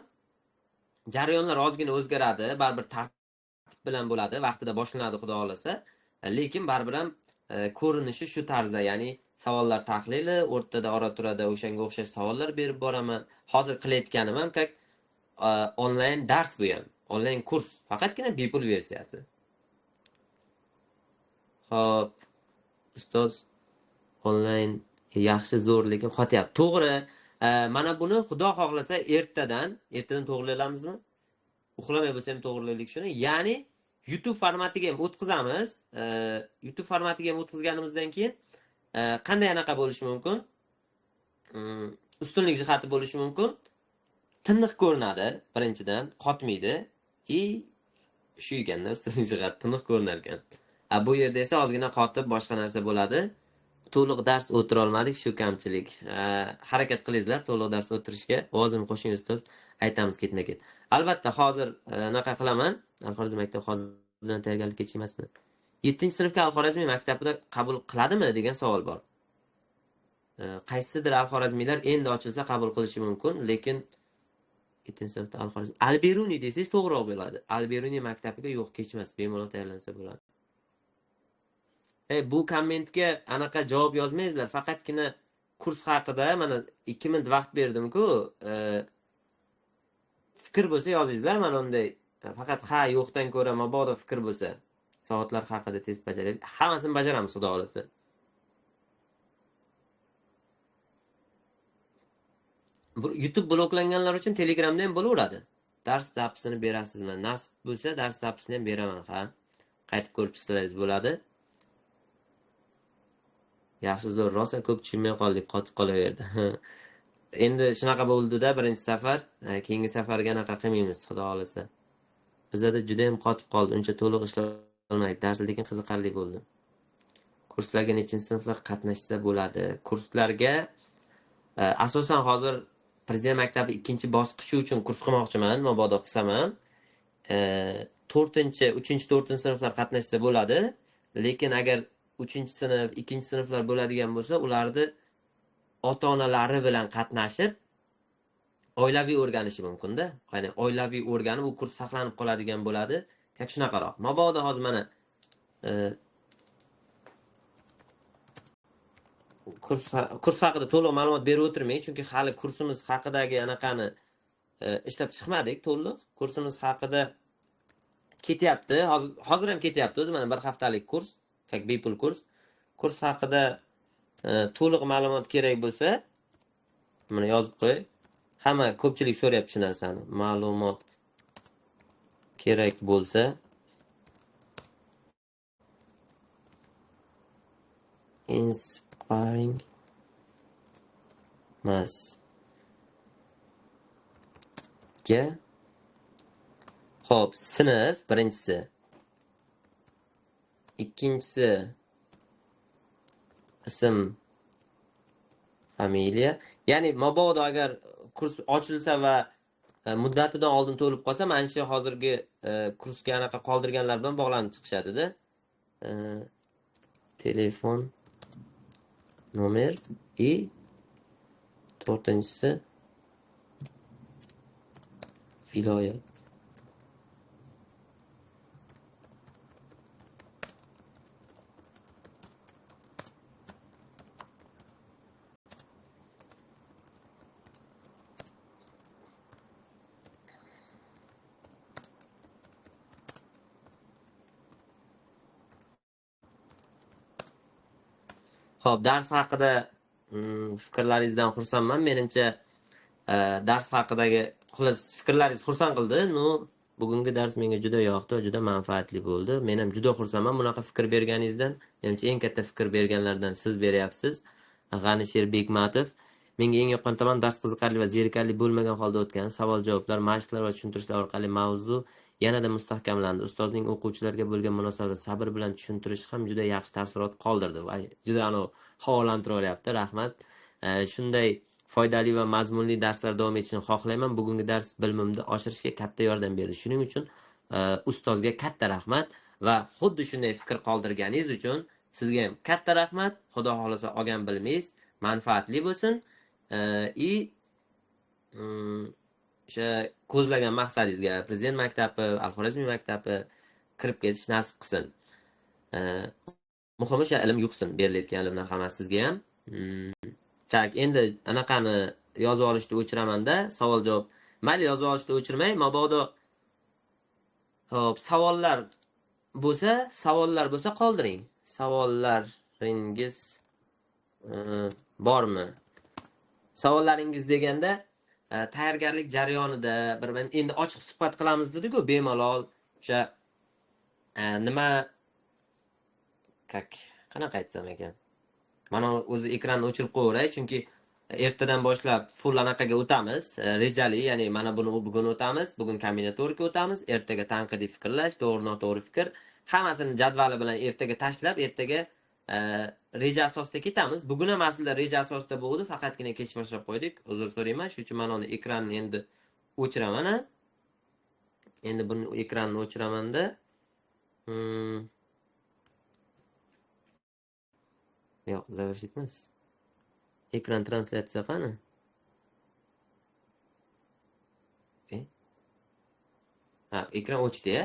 jarayonlar ozgina o'zgaradi, baribir tartib bilan bo'ladi, vaqtida boshlanadi xudo xolasa. Lekin baribir ham ko'rinishi shu tarzda, ya'ni savollar tahlili, o'rtada ora-turada o'shanga o'xshash savollar berib boraman. Hozir qilayotganim ham как onlayn dars bu ham, onlayn kurs, faqatgina bepul versiyasi. Xo'p, ustoz onlayn yaxshi zo'r, lekin qotyapti. To'g'ri, mana buni xudo xohlasa ertadan to'g'rilaymiz. Uxlamay bo'lsa ham to'g'rilaylik shuni. Ya'ni YouTube formatiga ham o'tkazamiz. YouTube formatiga ham o'tkazganimizdan keyin qanday anaqa bo'lishi mumkin? Ustunlik jihati bo'lishi mumkin. Tiniq ko'rinadi, birinchidan, qotmaydi. Shu ekanda ustunlik jihati tiniq ko'rinar ekan. Bu yerda esa ozgina qotib boshqa narsa bo'ladi. To'liq dars o'tira olmadik, shu kamchilik. Harakat qilingizlar to'liq dars o'tirishga. Ovozimni qo'shing ustoz, aytamiz ketma-ket. Albatta hozir anaqa qilaman. Al-Xorizm maktab hozir Oldindan tayyorgarlik kech emasmi? 7-sinfga Al-Xorazmiy maktabida qabul qiladimi degan savol bor. Qaysidir Al-Xorazmiylar endi ochilsa qabul qilishi mumkin, lekin 7-sinfda Al-Xorazmiy, Al-Beruniy desangiz to'g'riroq bo'ladi. Al-Beruniy maktabiga yo'q, kech emas, bemalol tayyorlansa bo'ladi. Bu kommentga anaqa javob yozmaysizlar, faqatgina kurs haqida mana 2 minut vaqt berdim-ku, fikr bo'lsa yozingizlar, mana unday faqat ha yo'qdan ko'ra mabodo fikr bo'lsa, soatlar haqida test bajaraylik. Hammasini bajaramiz, xudo xolasa. YouTube bloklanganlar uchun Telegramda ham bo'laveradi. Dars zapisini berasizmi? Nasib bo'lsa dars zapisini ham beraman, ha. Qaytib ko'rib chiqsangiz bo'ladi. Yaxshi, zo'r, rosa ko'p tushunmay qoldik, qotib qolaverdi. Endi shunaqa bo'ldi-da birinchi safar, keyingi safarga anaqa qilmaymiz, xudo xolasa. Bizada juda ham qotib qoldi, uncha to'liq ishlolmadik. Dars lekin qiziqarli bo'ldi. Kurslarga nechinchi sinflar qatnashsa bo'ladi? Kurslarga asosan hozir Prezident maktabi 2-bosqichi uchun kurs qilmoqchiman, mabodo qilsam ham. 4-chi, 3-chi, 4-sinflar qatnashsa bo'ladi, lekin agar 3-sinf, 2-sinflar bo'ladigan bo'lsa, ularni ota-onalari bilan qatnashib oilaviy o'rganishi mumkin-da. Ya'ni oilaviy o'rganib u kurs saqlanib qoladigan bo'ladi. Kak shunaqaroq. Mabodo hozir mana kurs haqida to'liq ma'lumot berib o'tirmay, chunki hali kursimiz haqidagi anaqani ishlab chiqmadik to'liq. Kursimiz haqida ketyapti. Hozir ham ketyapti o'zi, mana bir haftalik kurs, kak bepul kurs. Kurs haqida to'liq ma'lumot kerak bo'lsa, mana yozib qo'y. Hamma ko'pchilik so'rayapti shu narsani. Ma'lumot kerak bo'lsa Inspiring Masga. Xo'p, sinf birinchisi. Ikkinchisi ism, familiya. Ya'ni mabodo agar kurs ochilsa va muddatidan oldin to'lib qolsa, mana shu hozirgi kursga anaqa qoldirganlar bilan bog'lanib chiqishadi-da. Telefon nomer и to'rtinchisi viloyat. Xo'p, dars haqida fikrlaringizdan xursandman. Menimcha dars haqidagi xullas fikrlaringiz xursand qildi. No, bugungi dars menga juda yoqdi, juda manfaatli bo'ldi. Men ham juda xursandman bunaqa fikr berganingizdan. Menimcha eng katta fikr berganlardan siz beryapsiz. G'anisher Bekmatov. Menga eng yoqqan tomon dars qiziqarli va zerikarli bo'lmagan holda o'tgan, savol-javoblar, mashqlar va tushuntirishlar orqali mavzu yanada mustahkamlandi. Ustozning o'quvchilarga bo'lgan munosabati sabr bilan tushuntirishi ham juda yaxshi taassurot qoldirdi. Va juda havolantiryapti. Rahmat. Shunday foydali va mazmunli darslar davom etishini xohlayman. Bugungi dars bilimimni oshirishga katta yordam berdi. Shuning uchun ustozga katta rahmat va xuddi shunday fikr qoldirganingiz uchun sizga ham katta rahmat. Xudo xohlasa olgan bilimingiz manfaatli bo'lsin. O'sha ko'zlagan maqsadingizga Prezident maktabi, Al-Xorazmiy maktabi kirib ketish nasib qilsin. Muhimi o'sha ilm yuqsin, berilayotgan ilmlar hammasi sizga ham. Tak, endi anaqani yozib olishni o'chiramanda, savol javob. Mayli, yozib olishni o'chirmay, mabodo hop, savollar bo'lsa qoldiring. Savollaringiz bormi? Savollaringiz deganda tayyorgarlik jarayonida bir endi ochiq suhbat qilamiz dedi-ku, bemalol o'sha nima qanaqa aytsam ekan. Mana o'zi ekranni o'chirib qo'yaveray, chunki ertadan boshlab full anaqaga o'tamiz, rejali, ya'ni mana buni bugun o'tamiz, bugun kombinatorika o'tamiz, ertaga tanqidiy fikrlash, to'g'ri noto'g'ri fikr, hammasini jadvali bilan ertaga tashlab, ertaga reja asosida ketamiz. Bugun ham aslida reja asosida bo'ldi, faqatgina kech boshlab qo'ydik. Uzr so'rayman. Shuning uchun mana uni ekranni endi o'chiraman. Endi buni ekranni o'chiramanda. Yo'q, завершить emas. Ekran translyatsiya qani? Ha, ekran o'chdi-ya.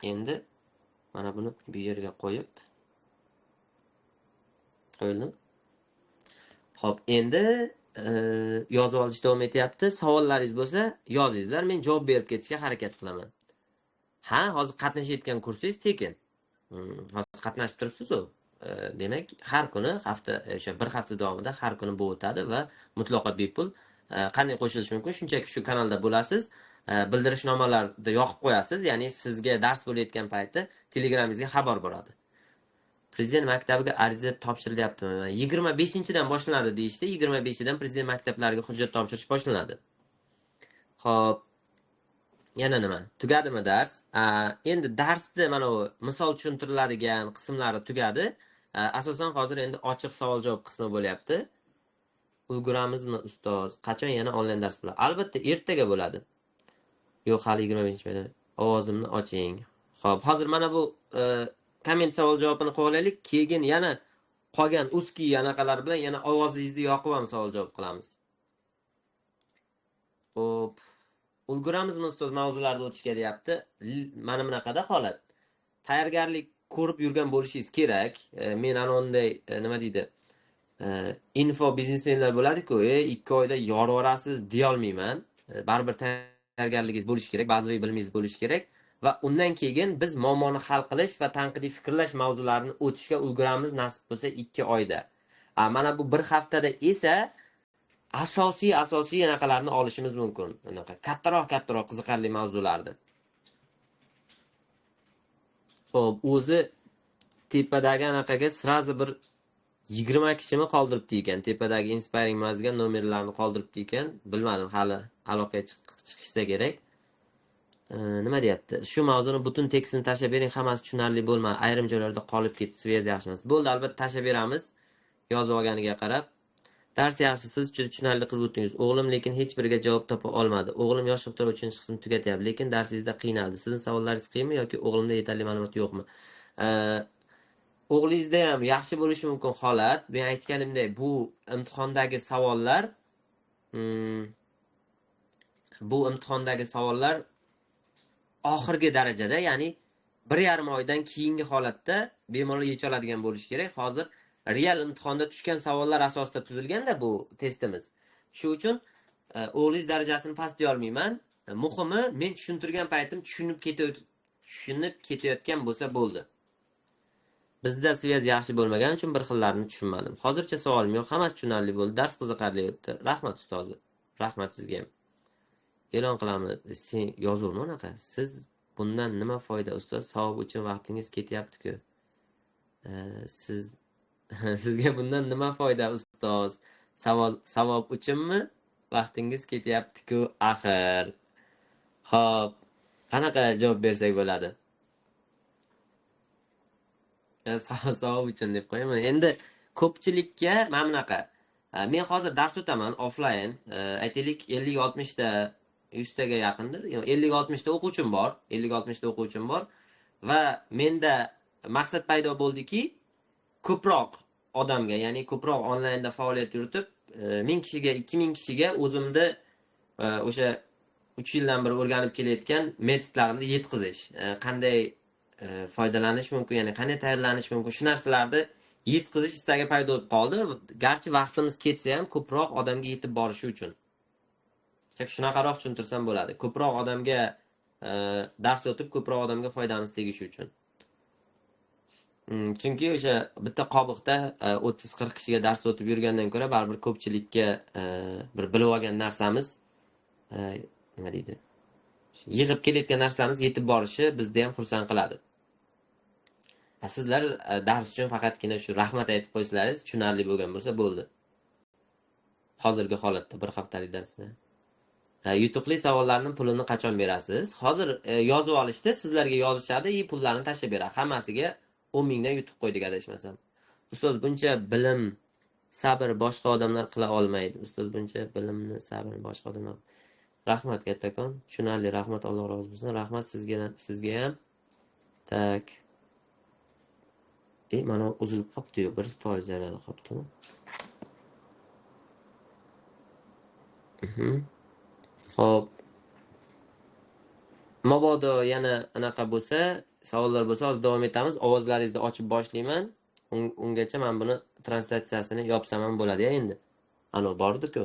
Endi mana buni bu yerga qo'yib qo'yildim. Xo'p, endi yozib olish davom etyapti. Savollaringiz bo'lsa, yozingizlar, men javob berib ketishga harakat qilaman. Ha, hozir qatnashayotgan kursingiz tekin. Hozir qatnashib turibsiz-u. Demak, har kuni hafta, o'sha bir hafta davomida har kuni bu o'tadi va mutlaqo bepul. Qanday qo'shilish mumkin? Shunchaki shu kanalda bo'lasiz. Bildirishnomalarni yoqib qo'yasiz, ya'ni sizga dars bo'layotgan payti Telegramingizga xabar boradi. Prezident maktabiga ariza topshirilyaptimi? 25-dan boshlanadi deyishdi. 25-dan prezident maktablariga hujjat topshirish boshlanadi. Xo'p, yana nima? Tugadimi dars? Endi darsda mana bu misol tushuntiriladigan qismlari tugadi. Asosan hozir endi ochiq savol-javob qismi bo'lyapti. Ulguramizmi ustoz? Qachon yana onlayn dars bo'ladi? Albatta ertaga bo'ladi. Yo'q, hali 25-mayda. Ovozimni oching. Xo'p, hozir mana bu komment savol javobini qilib olaylik, keyin yana qolgan uskiy anaqalar bilan yana ovozingizni yoqib ham savol javob qilamiz. Xo'p, ulguramizmi ustoz mavzularni o'tishga deyapti. Mana bunaqada holat. Tayyorgarlik ko'rib yurgan bo'lishingiz kerak. Men ana unday nima deydi? Info biznesmenlar bo'ladi-ku, 2 oyda yorib yuborasiz deya olmayman. Baribir tayyorgarligingiz bo'lishi kerak, ba'zi bilimingiz bo'lishi kerak va undan keyin biz muammoni hal qilish va tanqidiy fikrlash mavzularini o'tishga ulguramiz nasib bo'lsa 2 oyda. Mana bu bir haftada esa asosiy anaqalarni olishimiz mumkin. Anaqa kattaroq qiziqarli mavzularni. Xo'p, o'zi tepadagi anaqaga srazi bir 20 kishimi qoldiribdi ekan. Tepadagi Inspiring Mazga nomerlarni qoldiribdi ekan. Bilmadim, hali aloqaga chiqishsa kerak. Nima deyapti? Shu mavzuni butun tekstini tashlab bering, hammasi tushunarli bo'lmadi. Ayrim joylarda qolib ketdi, svez yaxshi emas. Bo'ldi, albatta tashlab beramiz. Yozib olganiga qarab. Dars yaxshi, siz tushunarli qilib o'tdingiz. O'g'lim lekin hech biriga javob topa olmadi. O'g'lim yosh iqtidor 3-qismni tugatyapti, lekin darsingizda qiynaldi. Sizning savollaringiz qiyinmi yoki o'g'limda yetarli ma'lumot yo'qmi? O'g'lingizda ham yaxshi bo'lishi mumkin holat. Men aytganimdek, bu imtihondagi savollar oxirgi darajada, ya'ni 1,5 oydan keyingi holatda bemalol yecha oladigan bo'lishi kerak. Hozir real imtihonda tushgan savollar asosida tuzilganda bu testimiz. Shu uchun o'g'lingiz darajasini past deya olmayman. Muhimi, men tushuntirgan paytim tushunib ketayotgan bo'lsa bo'ldi. Bizda svez yaxshi bo'lmagani uchun bir xillarini tushunmadim. Hozircha savolim yo'q, hammasi tushunarli bo'ldi. Dars qiziqarli o'tdi. Rahmat ustozi. Rahmat sizga ham. E'lon qilamiz. Sen yozuvmi unaqa? Siz bundan nima foyda ustoz? Savob uchun vaqtingiz ketyapti-ku. Siz sizga bundan nima foyda ustoz? Savob uchunmi vaqtingiz ketyapti-ku axir? Xo'p, qanaqa javob bersak bo'ladi? Savob uchun deb qo'yaman. Endi ko'pchilikka mana bunaqa. Men hozir dars o'taman offline. Aytaylik 50-60 ta 100 taga yaqindir. 50-60 ta o'quvchim bor. 50-60 ta o'quvchim bor va menda maqsad paydo bo'ldiki, ko'proq odamga, ya'ni ko'proq onlaynda faoliyat yuritib, 1000 kishiga, 2000 kishiga o'zimni o'sha 3 yildan beri o'rganib kelayotgan metodlarimni yetkazish, qanday foydalanish mumkin, ya'ni qanday tayyorlanish mumkin, shu narsalarni yetkazish istagi paydo bo'lib qoldi. Garchi vaqtimiz ketsa ham ko'proq odamga yetib borishi uchun. Shunaqaroq tushuntirsam bo'ladi. Ko'proq odamga dars o'tib, ko'proq odamga foydamiz tegishi uchun. Chunki o'sha bitta qobiqda 30-40 kishiga dars o'tib yurgandan ko'ra baribir ko'pchilikka bir bilib olgan narsamiz, nima deydi, yig'ib kelayotgan narsamiz yetib borishi bizni ham xursand qiladi. Sizlar dars uchun faqatgina shu rahmat aytib qo'ysalaringiz tushunarli bo'lgan bo'lsa bo'ldi. Hozirgi holatda bir haftalik darsda. Yutuqli savollarning pulini qachon berasiz? Hozir yozib olishdi, sizlarga yozishadi, pullarni tashlab beradi. Hammasiga 10 mingdan yutuq qo'ydik adashmasam. Ustoz, buncha bilim, sabr boshqa odamlar qila olmaydi. Ustoz, buncha bilimni, sabrni boshqa odamlar. Rahmat kattakon, tushunarli, rahmat, Alloh rozi bo'lsin. Rahmat sizga, sizga ham. Так. Mana uzilib qolibdi-yu, 1% zararda qolibdimi? Xo'p. Mabodo yana anaqa bo'lsa, savollar bo'lsa, hozir davom etamiz. Ovozlaringizni ochib boshlayman. Ungacha men buni translyatsiyasini yopsam ham bo'ladi-ya endi. Ano bordi-ku.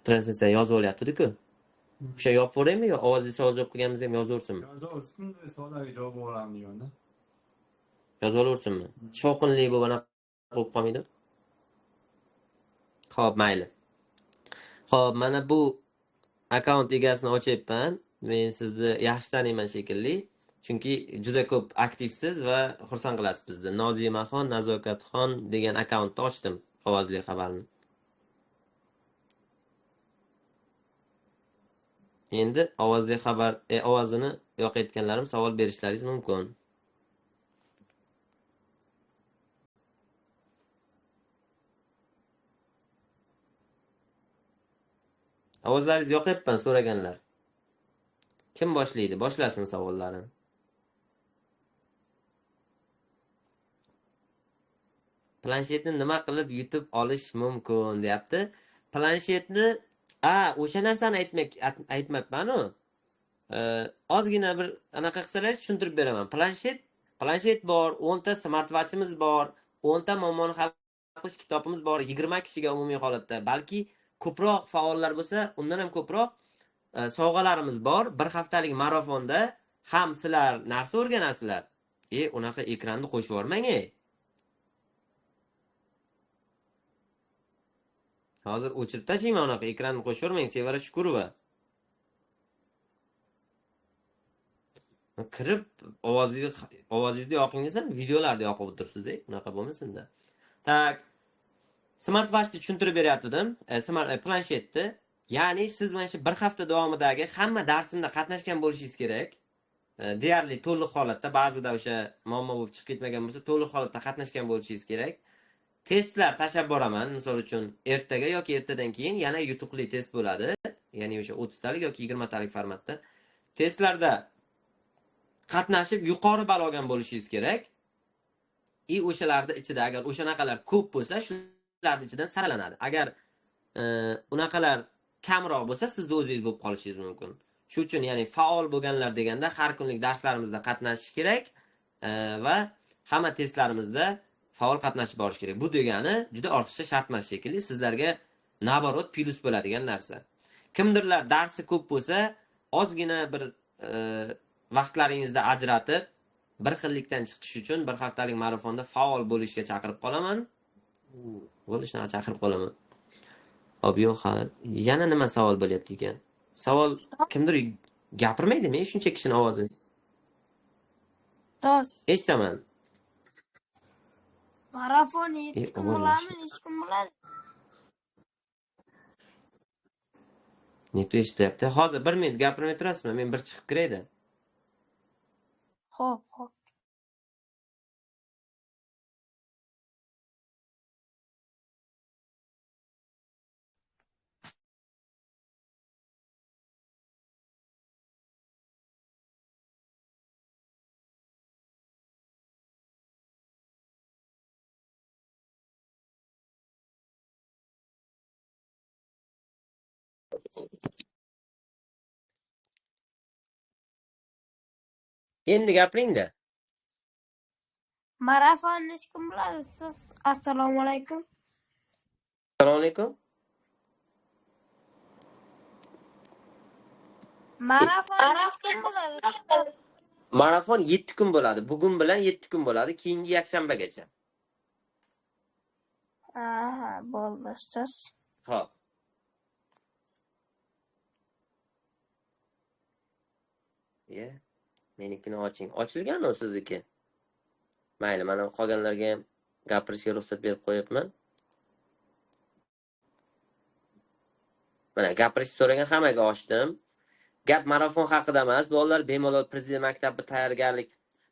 Translyatsiya yozib olyapti-ku. O'sha yopib yuboraymi yo ovozli savol javob qilganimizda ham yozaversinmi? Yozaversin, savollarga javob olaman deyman-da. Yozib olaversinmi? Shovqinli bo'lib anaqa bo'lib qolmaydimi? Xo'p, mayli. Xo'p, mana bu akkaunt egasini ochyapman. Men sizni yaxshi taniyman shekilli. Chunki juda ko'p aktivsiz va xursand qilasiz bizni. Nozimaxon, Nazokatxon degan akkauntni ochdim, ovozli xabarni. Endi ovozli xabar, ovozini yoqayotganlarim savol berishlaringiz mumkin. Ovozlaringizni yoqyapman so'raganlar. Kim boshlaydi? Boshlasin savollarni. Planshetni nima qilib yutib olish mumkin deyapti. Planshetni, o'sha narsani aytmabman-u. Ozgina bir anaqa qilsalar tushuntirib beraman. Planshet bor, 10 ta smartwatchimiz bor, 10 ta muammoni hal qilish kitobimiz bor, 20 kishiga umumiy holatda, balki ko'proq faollar bo'lsa, undan ham ko'proq sovg'alarimiz bor. Bir haftalik marafonda ham sizlar narsa o'rganasizlar. Unaqa ekranni qo'shib yubormang. Hozir o'chirib tashlayman, unaqa ekranni qo'shib yubormang, Sevara Shukurova. Kirib ovozingizni yoqing desam, videolarni yoqib o'tiribsiz, unaqa bo'lmasin-da. Tak. Smartwatchni tushuntirib beryaptim, planshetni. Ya'ni siz mana shu bir hafta davomidagi hamma darsimda qatnashgan bo'lishingiz kerak. Deyarli to'liq holatda, ba'zida o'sha muammo bo'lib chiqib ketmagan bo'lsa, to'liq holatda qatnashgan bo'lishingiz kerak. Testlar tashlab boraman, misol uchun ertaga yoki ertadan keyin yana yutuqli test bo'ladi. Ya'ni o'sha 30 talik yoki 20 talik formatda. Testlarda qatnashib yuqori ball olgan bo'lishingiz kerak. O'shalarda ichida agar o'shanaqalar ko'p bo'lsa, shularning ichidan saralanadi. Agar unaqalar kamroq bo'lsa, sizni o'zingiz bo'lib qolishingiz mumkin. Shu uchun, ya'ni faol bo'lganlar deganda har kunlik darslarimizda qatnashish kerak va hamma testlarimizda faol qatnashib borish kerak. Bu degani juda ortiqcha shart emas shekilli, sizlarga naborot plyus bo'ladigan narsa. Kimdirlar darsi ko'p bo'lsa, ozgina bir vaqtlaringizni ajratib, bir xillikdan chiqish uchun bir haftalik marafonda faol bo'lishga chaqirib qolaman. Bo'lishni chaqirib qolaman. Hop, yo'q hali. Yana nima savol bo'lyapti ekan? Savol kimdir gapirmaydimi? Shuncha kishining ovozi. Ustoz. Eshitaman. Marafon 7 kun bo'ladimi, necha kun bo'ladi? Neto eshityapti. Hozir 1 minut gapirmay turasizmi? Men bir chiqib kirayda. Xo'p, xo'p. Endi gapiring-da. Marafon necha kun bo'ladi? Siz assalomu alaykum. Assalomu alaykum. Marafon necha kun bo'ladi? Marafon 7 kun bo'ladi. Bugun bilan 7 kun bo'ladi, keyingi yakshanbagacha. Aha, bo'ldi, ustoz. Xo'p. Menikini oching. Ochilgan o sizniki. Mayli, mana qolganlarga ham gapirishga ruxsat berib qo'yapman. Mana gapirishni so'ragan hammaga ochdim. Gap marafon haqida emas, bolalar bemalol prezident maktabi tayyorgarlik.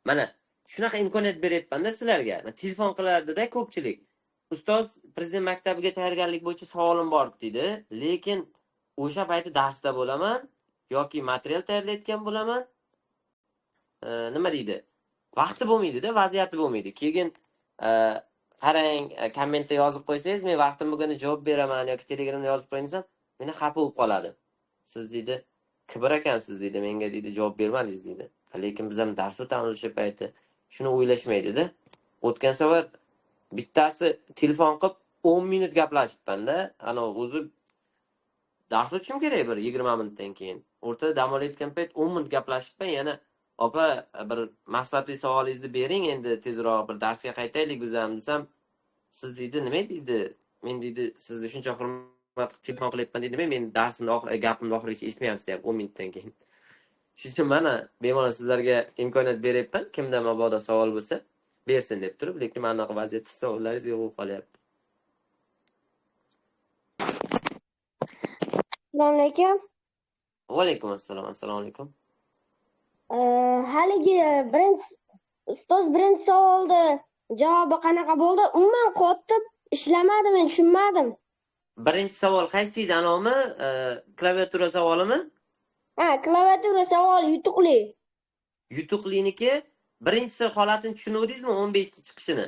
Mana shunaqa imkoniyat beryapman-da sizlarga. Telefon qilardi-da ko'pchilik. Ustoz, prezident maktabiga tayyorgarlik bo'yicha savolim bor deydi, lekin o'sha payti darsda bo'laman yoki material tayyorlayotgan bo'laman. nima deydi? Vaqti bo'lmaydi-da, vaziyati bo'lmaydi. Keyin qarang, kommentda yozib qo'ysangiz, men vaqtim bo'lganda javob beraman yoki Telegramda yozib qo'ying desam, meni xafa bo'lib qoladi. Siz deydi, kibr ekansiz deydi, menga deydi javob bermadingiz deydi. Lekin biz ham dars o'tamiz o'sha payti. Shuni o'ylashmaydi-da. O'tgan safar bittasi telefon qilib 10 minut gaplashibman-da. Ana o'zi dars o'tishim kerak bir 20 minutdan keyin. O'rtada dam olayotgan payt 10 minut gaplashibman, yana opa bir maslahatli savolingizni bering, endi tezroq bir darsga qaytaylik biz ham desam, siz deydi, nima deydi? Men deydi, sizni shuncha hurmat qilib telefon qilyapman deydi, nima men darsimni oxiri, gapimni oxirigacha eshitmayapsiz deyapti 10 minutdan keyin. Shuning uchun mana bemalol sizlarga imkoniyat beryapman. Kimda mabodo savol bo'lsa, bersin deb turib, lekin mana bunaqa vaziyatda savollaringiz yo'q bo'lib qolyapti. Assalomu alaykum. Va alaykum assalom. Assalomu alaykum. Haligi birinchi ustoz birinchi savolni javobi qanaqa bo'ldi? Umuman qotib ishlamadi, men tushunmadim. Birinchi savol qaysi edi, anomi? Klaviatura savolimi? Ha, klaviatura savoli yutuqli. Yutuqliniki birinchisi holatini tushunuvdingizmi 15 ta chiqishini?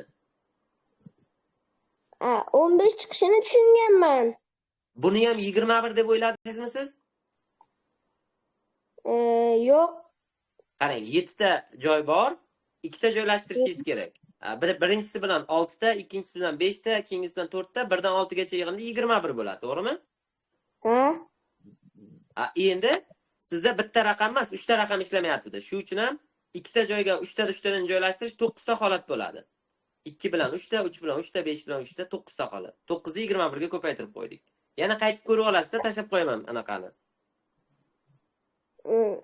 Ha, 15 chiqishini tushunganman. Buni ham 21 deb o'yladingizmi siz? Yo'q. Qarang, 7 ta joy bor, 2 ta joylashtirishingiz kerak. Birinchisi bilan 6 ta, ikkinchisi bilan 5 ta, keyingisi bilan 4 ta, 1dan 6 gacha yig'indi 21 bo'ladi, to'g'rimi? Ha. Endi sizda bitta raqam emas, 3 ta raqam ishlamayapti. Shu uchun ham 2 ta joyga 3 ta 3tadan joylashtirish 9 ta holat bo'ladi. 2 bilan 3 ta, 3 bilan 3 ta, 5 bilan 3 ta, 9 ta holat. 9 ni 21 ga ko'paytirib qo'ydik. Yana qaytib ko'rib olasizda, tashlab qo'yaman anaqani.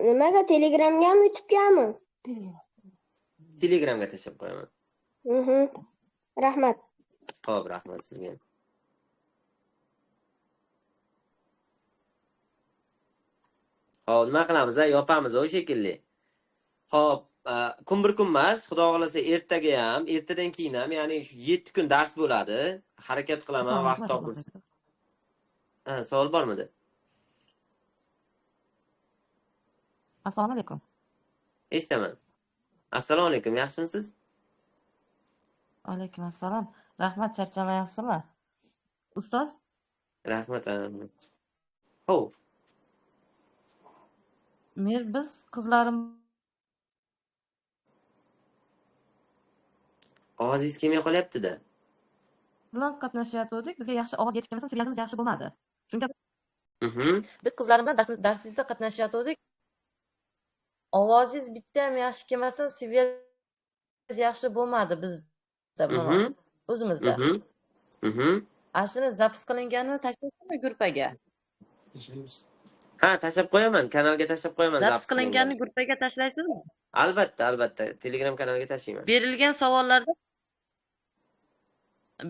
Nimaga, Telegramgami, YouTubegami? Telegramga tashlab qo'yaman. Rahmat. Xo'p, rahmat sizga. Xo'p, nima qilamiz, yopamiz o shekilli. Xo'p, kun bir kun emas, Xudo xolasa ertaga ham, ertadan keyin ham, ya'ni shu 7 kun dars bo'ladi. Harakat qilaman, vaqt topib. Ha, savol bormidi? Assalomu alaykum. Eshitaman. Assalomu alaykum, yaxshimisiz? Alaykum assalom. Rahmat, charchamayapsizmi? Ustoz? Rahmat. Xo'p. Men biz qizlarim ovozingiz kelmay qolyapti-da. Bilan qatnashayotgandik. Bizga yaxshi ovoz yetib kelmasa, seviyamiz yaxshi bo'lmadi. Chunki biz qizlarim bilan darsingizda qatnashayotgandik. Ovozingiz bitta ham yaxshi kelmasa, seviyangiz yaxshi bo'lmadi bizda, o'zimizda. Ashuni zapis qilinganini tashlaysizmi gruppaga? Tashlaymiz. Ha, tashlab qo'yaman, kanalga tashlab qo'yaman. Zapis qilinganini gruppaga tashlaysizmi? Albatta, albatta, Telegram kanaliga tashlayman.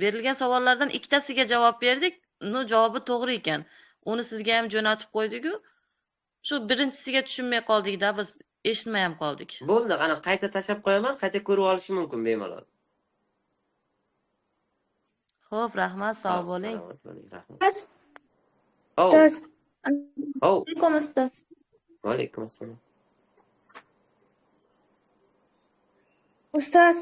Berilgan savollardan ikkitasiga javob berdik. Uni javobi to'g'ri ekan. Uni sizga ham jo'natib qo'ydik-ku. Shu birinchisiga tushunmay qoldik-da, biz eshitmay ham qoldik. Bo'ldi, ana qayta tashlab qo'yaman, qayta ko'rib olish mumkin bemalol. Xo'p, rahmat, sog' bo'ling. Rahmat. Ustoz. Alaykum ustoz. Va alaykum assalom. Ustoz.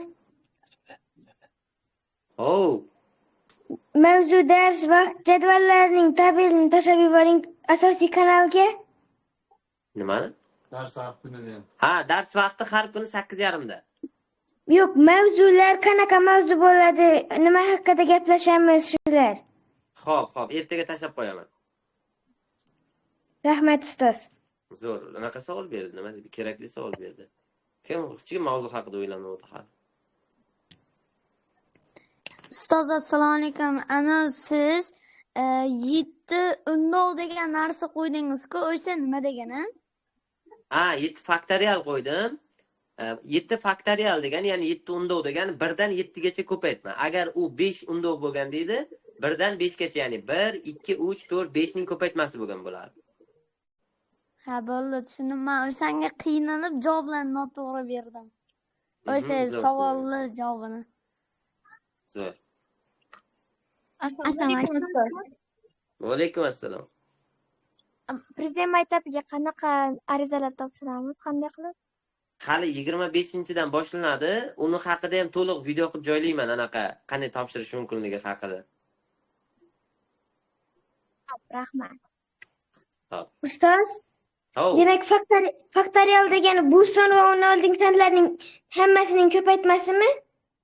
Mavzu dars vaqt jadvallarining tabelini tashlab yuboring asosiy kanalga. Nimani? Dars vaqtini deyapti. Ha, dars vaqti har kuni 8:30da. Yo'q, mavzular qanaqa mavzu bo'ladi, nima haqida gaplashamiz shular. Xo'p, xo'p, ertaga tashlab qo'yaman. Rahmat ustoz. Zo'r, anaqa savol berdi, nima dedi? Kerakli savol berdi. Kim kichik mavzu haqida o'ylanmoqda hali. Ustoz, assalomu alaykum. Ana siz 7 undov degan narsa qo'ydingiz-ku, o'sha nima degani? Ha, 7 faktorial qo'ydim. 7 faktorial degani, ya'ni 7 undov degani 1dan 7 gacha ko'paytma. Agar u 5 undov bo'lgan deydi, 1dan 5 gacha, ya'ni 1, 2, 3, 4, 5 ning ko'paytmasi bo'lgan bo'lardi. Ha, bo'ldi, tushundim. Men o'shanga qiynalib javoblarni noto'g'ri berdim. O'sha savollar javobini. Zo'r. Assalomu alaykum ustoz. Va alaykum assalom. Prezident maktabiga qanaqa arizalar topshiramiz, qanday qilib? Hali 25-dan boshlanadi. Uni haqida ham to'liq video qilib joylayman, anaqa qanday topshirish mumkinligi haqida. Rahmat. Hop. Ustoz, Hov. demak faktorial degani bu son va undan oldingi sonlarning hammasining ko'paytmasimi?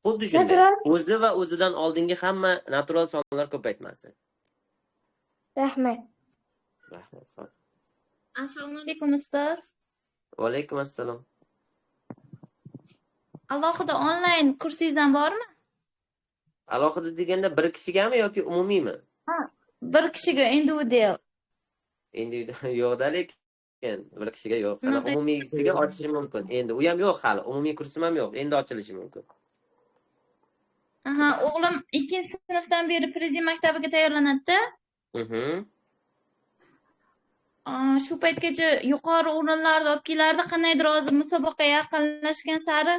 Xuddi shunday. Natural. O'zi va o'zidan oldingi hamma natural sonlar ko'paytmasi. Rahmat. Rahmat. Hop. Assalomu alaykum ustoz. Va alaykum assalom. Alohida onlayn kursingiz ham bormi? Alohida deganda bir kishigami yoki umumiymi? Bir kishiga, individual. Individual yo'qda, lekin bir kishiga yo'q. Ana Shunaqa. Umumiysiga ochishi mumkin. Endi u ham yo'q hali. Umumiy kursim ham yo'q. Endi ochilishi mumkin. Aha, o'g'lim ikkinchi sinfdan beri prezident maktabiga tayyorlanadi-da. Shu paytgacha yuqori o'rinlarda olib kelardi. Qandaydir hozir musobaqa yaqinlashgan sari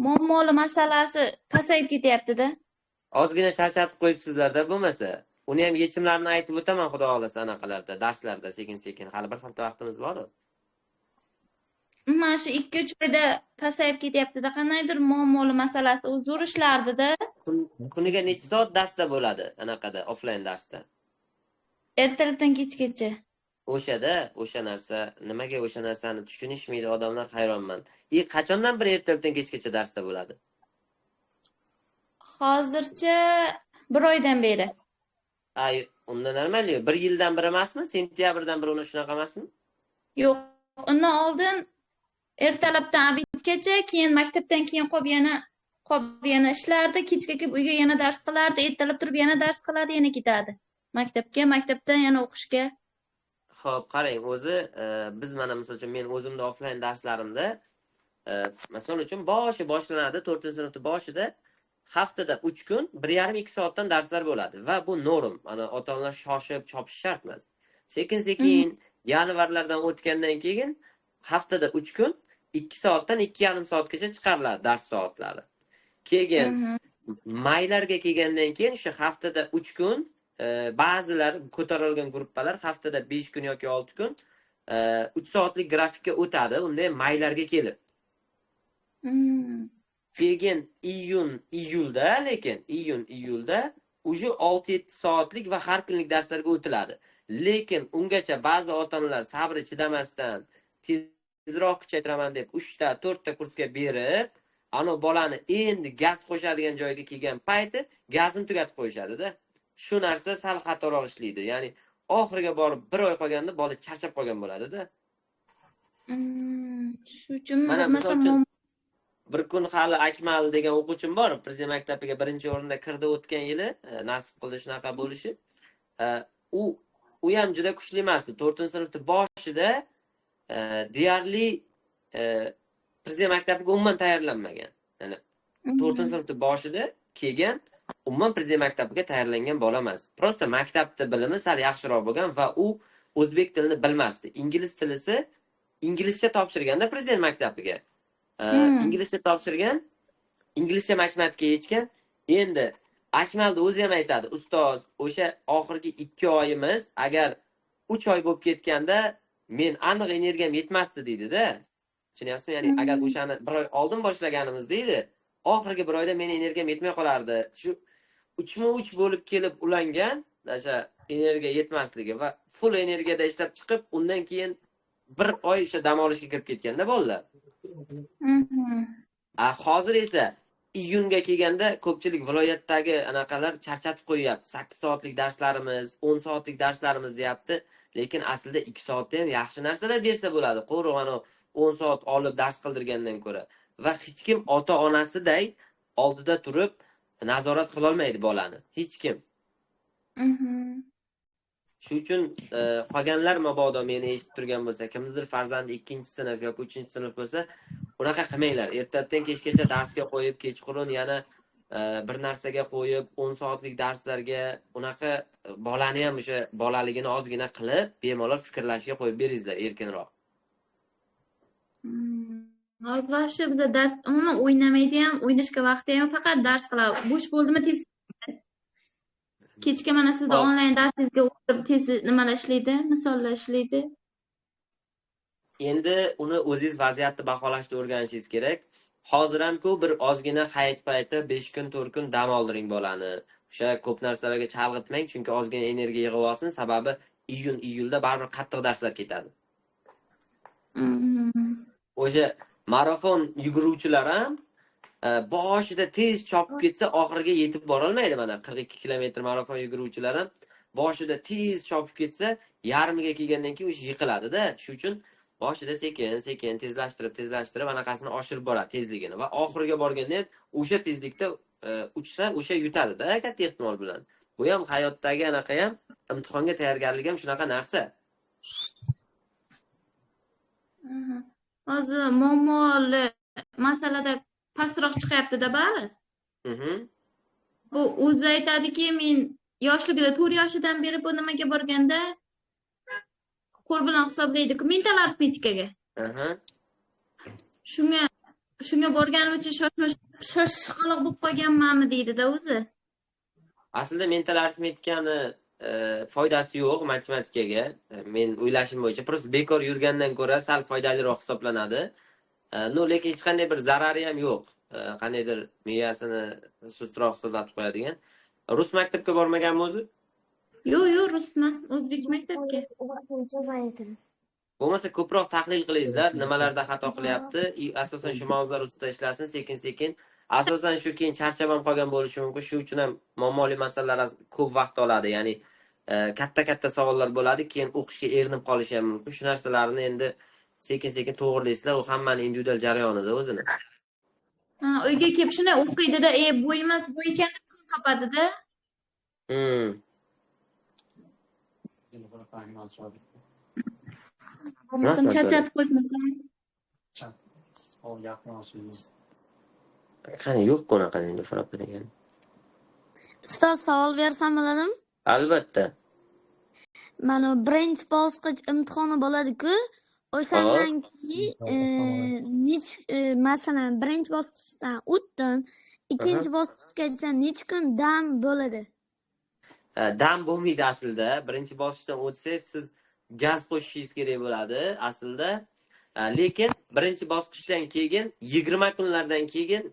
muammoli masalasi pasayib ketyapti-da. Ozgina charchatib qo'yibsizlar-da bo'lmasa. Uni ham yechimlarini aytib o'taman, xudo xohlasa, anaqalarda, darslarda sekin-sekin. Hali bir hafta vaqtimiz bor. Mana shu 2-3 oyda pasayib ketyapti-da. Qandaydir muammoli masalasi u zo'r ishlardi-da. Kuniga necha soat darsda bo'ladi anaqada, offline darsda? Ertalabdan kechgacha. O'shada, o'sha narsa, nimaga o'sha narsani tushunishmaydi odamlar, hayronman. Qachondan bir ertalabdan kechgacha darsda bo'ladi? Hozircha bir oydan beri. Ay, unda normal yo'q. Bir yildan beri emasmi? Sentyabrdan beri uni shunaqa emasmi? Yo'q, undan oldin ertalabdan обед gacha, keyin maktabdan keyin qolib yana ishlardi, kechga kelib uyga yana dars qilardi, ertalab turib yana dars qiladi, yana ketadi. Maktabga, maktabdan yana o'qishga. Xo'p, qarang, o'zi biz mana misol uchun men o'zimda offline darslarimda misol uchun boshi boshlanadi, 4-sinfni boshida haftada 3 kun 1,5-2 soatdan darslar bo'ladi va bu norm. Ana ota-onalar shoshib chopish shart emas. Sekin-sekin yanvarlardan o'tgandan keyin haftada 3 kun 2 soatdan 2,5 soatgacha chiqariladi dars soatlari. Keyin maylarga kelgandan keyin o'sha haftada 3 kun ba'zilar ko'tarilgan gruppalar haftada 5 kun yoki 6 kun 3 soatlik grafikka o'tadi, unda ham maylarga kelib. Keyin iyun, iyulda, lekin iyun, iyulda уже 6-7 soatlik va har kunlik darslarga o'tiladi. Lekin ungacha ba'zi ota-onalar sabri chidamasdan tezroq kuchaytiraman deb 3 ta, 4 ta kursga berib, ana bolani endi gaz qo'shadigan joyga kelgan payti gazini tugatib qo'yishadi-da. Shu narsa sal xatoroq ishlaydi. Ya'ni oxiriga borib bir oy qolganda bola charchab qolgan bo'ladi-da. Shu uchun Mana bo'lmasa misol uchun bir kun hali Akmal degan o'quvchim bor, prezident maktabiga birinchi o'rinda kirdi o'tgan yili, nasib qildi shunaqa bo'lishi. U ham juda kuchli emasdi. 4-sinfni boshida deyarli prezident maktabiga umuman tayyorlanmagan. Ya'ni 4-sinfni boshida kelgan, umuman prezident maktabiga tayyorlangan bola emas. Просто maktabda bilimi sal yaxshiroq bo'lgan va u o'zbek tilini bilmasdi. Ingliz tilisi inglizcha topshirganda prezident maktabiga. Inglizcha topshirgan, inglizcha matematika yechgan. Endi Akmalni o'zi ham aytadi, ustoz, o'sha oxirgi 2 oyimiz agar 3 oy bo'lib ketganda men aniq energiyam yetmasdi deydi-da. Tushunyapsizmi? Ya'ni agar o'shani bir oy oldin boshlaganimiz deydi, oxirgi bir oyda meni energiyam yetmay qolardi. Shu 3-3 bo'lib kelib ulangan o'sha energiya yetmasligi va full energiyada ishlab chiqib, undan keyin bir oy o'sha dam olishga kirib ketganda bolalar. Hozir esa iyunga kelganda ko'pchilik viloyatdagi anaqalar charchatib qo'yyapti. 8 soatlik darslarimiz, 10 soatlik darslarimiz deyapti. Lekin aslida 2 soatda ham yaxshi narsalar bersa bo'ladi. Quruq ana 10 soat olib dars qildirgandan ko'ra. Va hech kim ota-onasiday oldida turib nazorat qila olmaydi bolani. Hech kim. Shu uchun qolganlar mabodo meni eshitib turgan bo'lsa, kimnidir farzandi 2-sinf yoki 3-sinf bo'lsa, unaqa qilmanglar. Ertalabdan kechgacha darsga qo'yib, kechqurun yana bir narsaga qo'yib, 10 soatlik darslarga unaqa bolani ham o'sha bolaligini ozgina qilib, bemalol fikrlashga qo'yib beringizlar erkinroq. Hozir вообще bizda dars umuman o'ynamaydi ham, o'ynashga vaqti ham, faqat dars qiladi. Bo'sh bo'ldimi tez kechga mana sizda onlayn darsingizga o'tirib tez nimalar ishlaydi, misollar ishlaydi. Endi uni o'zingiz vaziyatni baholashni o'rganishingiz kerak. Hozir ham-ku bir ozgina hayit payti 5 kun, 4 kun dam oldiring bolani. O'sha ko'p narsalarga chalg'itmang, chunki ozgina energiya yig'ib olsin, sababi iyun, iyulda baribir qattiq darslar ketadi. O'sha marafon yuguruvchilar ham boshida tez chopib ketsa, oxiriga yetib borolmaydi. Mana 42 kilometr marafon yuguruvchilar ham boshida tez chopib ketsa, yarmiga kelgandan keyin o'sha yiqiladi-da. Shuning uchun boshida sekin-sekin tezlashtirib, tezlashtirib anaqasini oshirib boradi tezligini va oxiriga borganda ham o'sha tezlikda uchsa, o'sha yutadi-da katta ehtimol bilan. Bu ham hayotdagi anaqa ham, imtihonga tayyorgarlik ham shunaqa narsa. Hozir muammoli masalada pastroq chiqyapti-da bali. Bu o'zi aytadiki, men yoshligida 4 yoshidan beri bu nimaga borganda qo'l bilan hisoblaydi-ku, mental arifmetikaga. Shunga borganim uchun shoshqaloq bo'lib qolganmanmi deydi-da o'zi. Aslida mental arifmetikani foydasi yo'q matematikaga. Men o'ylashim bo'yicha prosta bekor yurgandan ko'ra sal foydaliroq hisoblanadi. No, lekin hech qanday bir zarari ham yo'q. Qandaydir miyasini sustroq hisoblatib qo'yadigan. Rus maktabga bormaganmi o'zi? Yo'q, yo'q, rus emas, o'zbek maktabga. Bo'lmasa ko'proq tahlil qilingizlar, nimalarda xato qilyapti, asosan shu mavzular ustida ishlasin, sekin-sekin. Asosan shu keyin charchab ham qolgan bo'lishi mumkin. Shu uchun ham muammoli masalalar ko'p vaqt oladi. Ya'ni katta-katta savollar bo'ladi, keyin o'qishga erinib qolishi ham mumkin. Shu narsalarni endi sekin-sekin to'g'rilaysizlar, u hammaning individual jarayonida o'zini. Ha, uyga kelib shunday o'qiydi-da, bu emas, bu ekan deb keyin topadi-da. Charchatib qo'yibman. Qani yo'q bunaqa Nilufar opa degan. Ustoz, savol bersam bo'ladimi? Albatta. Mana birinchi bosqich imtihoni bo'ladi-ku. O'shandan keyin masalan, birinchi bosqichdan o'tdim, ikkinchi bosqichgacha necha kun dam bo'ladi? Dam bo'lmaydi aslida. Birinchi bosqichdan o'tsangiz, siz gaz qo'shishingiz kerak bo'ladi aslida. Lekin birinchi bosqichdan keyin 20 kunlardan keyin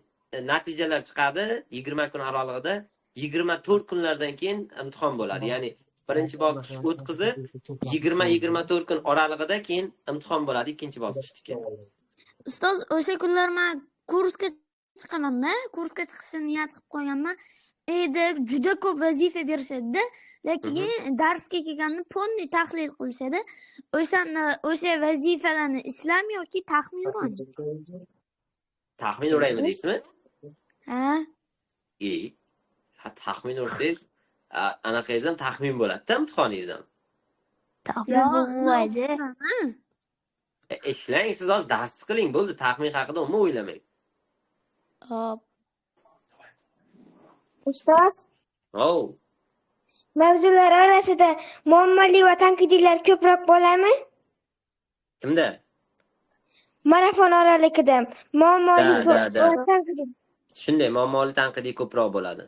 natijalar chiqadi. 20 kun oralig'ida 24 kunlardan keyin imtihon bo'ladi. Ya'ni birinchi bosqich o'tkazib 20-24 kun oralig'ida keyin imtihon bo'ladi ikkinchi bosqichniki. Ustoz, o'sha kunlar men kursga chiqaman-da, kursga chiqishni niyat qilib qo'yganman. Edi juda ko'p vazifa berishadi-da, lekin darsga kelganda polniy tahlil qilishadi. O'shani, o'sha vazifalarni ishlam yoki taxmin uraymi? Taxmin uraymi deysizmi? Ha. Ha, taxmin ursangiz, anaqangiz ham taxmin bo'ladi-da, imtihoningiz ham. Taxmin bo'lmaydi. Ishlang, siz hozir dars qiling, bo'ldi, taxmin haqida umuman o'ylamang. Hop. Ustoz? Hov. Mavzular orasida muammoli va tanqidiylar ko'proq bo'ladimi? Kimda? Marafon oraligida muammoli va tanqidiy. Shunday, muammoli tanqidiy ko'proq bo'ladi.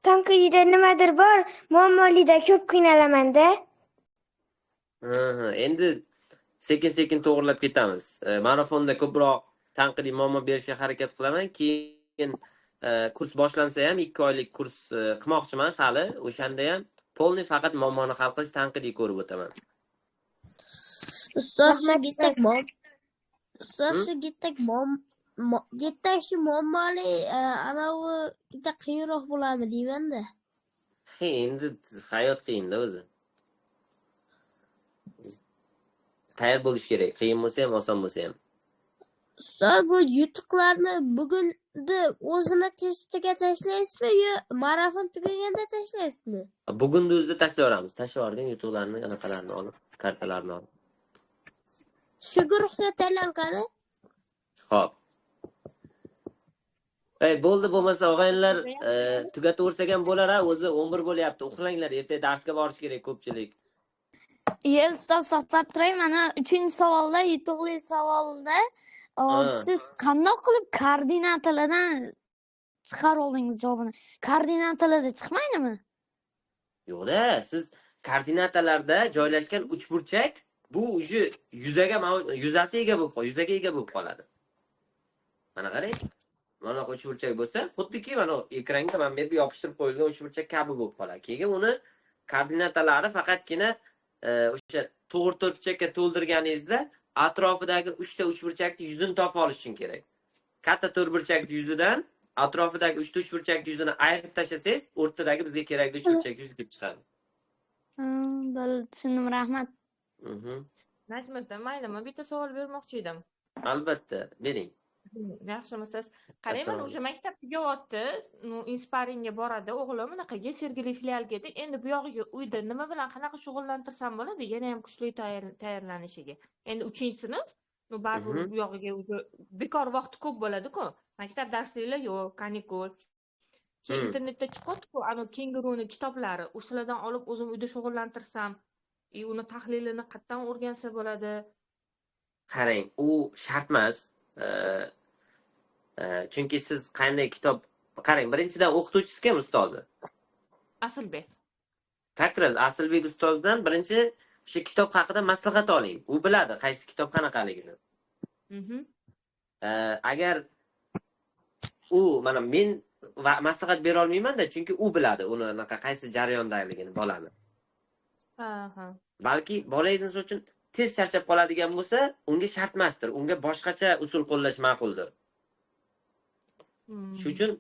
Tanqidiyda nimadir bor, muammolida ko'p qiynalaman-da. Endi sekin-sekin to'g'rilab ketamiz. Marafonda ko'proq tanqidiy muammo berishga harakat qilaman. Keyin kurs boshlansa ham 2 oylik kurs qilmoqchiman hali. O'shanda ham polniy faqat muammoni hal qilish tanqidiy ko'rib o'taman. Ustoz, shu shu muammoli anavi bitta qiyinroq bo'ladimi deyman-da. Endi hayot qiyin-da o'zi. Tayyor bo'lish kerak. Qiyin bo'lsa ham, oson bo'lsa ham. Ustoz, bu yutuqlarni bugunni o'zini testiga tashlaysizmi yo marafon tugaganda tashlaysizmi? Bugunni o'zida tashlayveramiz. Tashlayvergan yutuqlarni, anaqalarni olib, kartalarni olib. Shu guruhda tanlang qani? Xo'p. Bo'ldi, bo'lmasa og'aynilar tugataversak ham bo'lar, ha, o'zi 11 bo'lyapti. Uxlanglar, ertaga darsga borish kerak ko'pchilik. Ustoz, to'xtab turay, mana 3-savolda, yutuqli savolda siz qandoq qilib koordinatalardan chiqarib oldingiz javobini? Koordinatalarda chiqmaydimi? Yo'q-da, siz koordinatalarda joylashgan uchburchak Bu уже yuzaga yuzasi ega bo'lib yuzaga ega bo'lib qoladi. Mana qarang. Mana uchburchak bo'lsa, xuddiki mana ekranga mana bu yerga yopishtirib qo'yilgan uchburchak kabi bo'lib qoladi. Keyin uni koordinatalari faqatgina o'sha to'g'ri to'rtburchakka to'ldirganingizda atrofidagi 3 ta uchburchakni yuzini topib olish uchun kerak. Katta to'rtburchakni yuzidan atrofidagi 3 ta uchburchakni yuzini ayirib tashlasangiz, o'rtadagi bizga kerakli uchburchak yuzi kelib chiqadi. Bo'ldi, tushundim, rahmat. Najmiddin, maylimi, bitta savol bermoqchi edim. Albatta, bering. Yaxshimisiz? Qarang, mana o'sha maktab tugayapti, Inspiringga boradi o'g'lim, unaqaga Sergeli filialga edi. Endi bu yog'iga uyda nima bilan qanaqa shug'ullantirsam bo'ladi, yana ham kuchli tayyorlanishiga. Endi 3-sinf, baribir bu yog'iga уже bekor vaqti ko'p bo'ladi-ku. Maktab darsliklar yo'q, kanikul. Keyin internetda chiqyapti-ku, ana kenguruni kitoblari, o'shalardan olib o'zim uyda shug'ullantirsam, uni tahlilini qayerdan o'rgansa bo'ladi? Qarang, u shart emas. Chunki siz qanday kitob qarang, birinchidan o'qituvchisi kim, ustozi? Asilbek. Takraz Asilbek ustozdan birinchi o'sha kitob haqida maslahat oling. U biladi qaysi kitob qanaqaligini. Agar u mana men maslahat bera olmayman-da, chunki u biladi uni anaqa qaysi jarayondaligini bolani. Balki bolangiz misol uchun tez charchab qoladigan bo'lsa, unga shart emasdir. Unga boshqacha usul qo'llash ma'quldir. Shuning uchun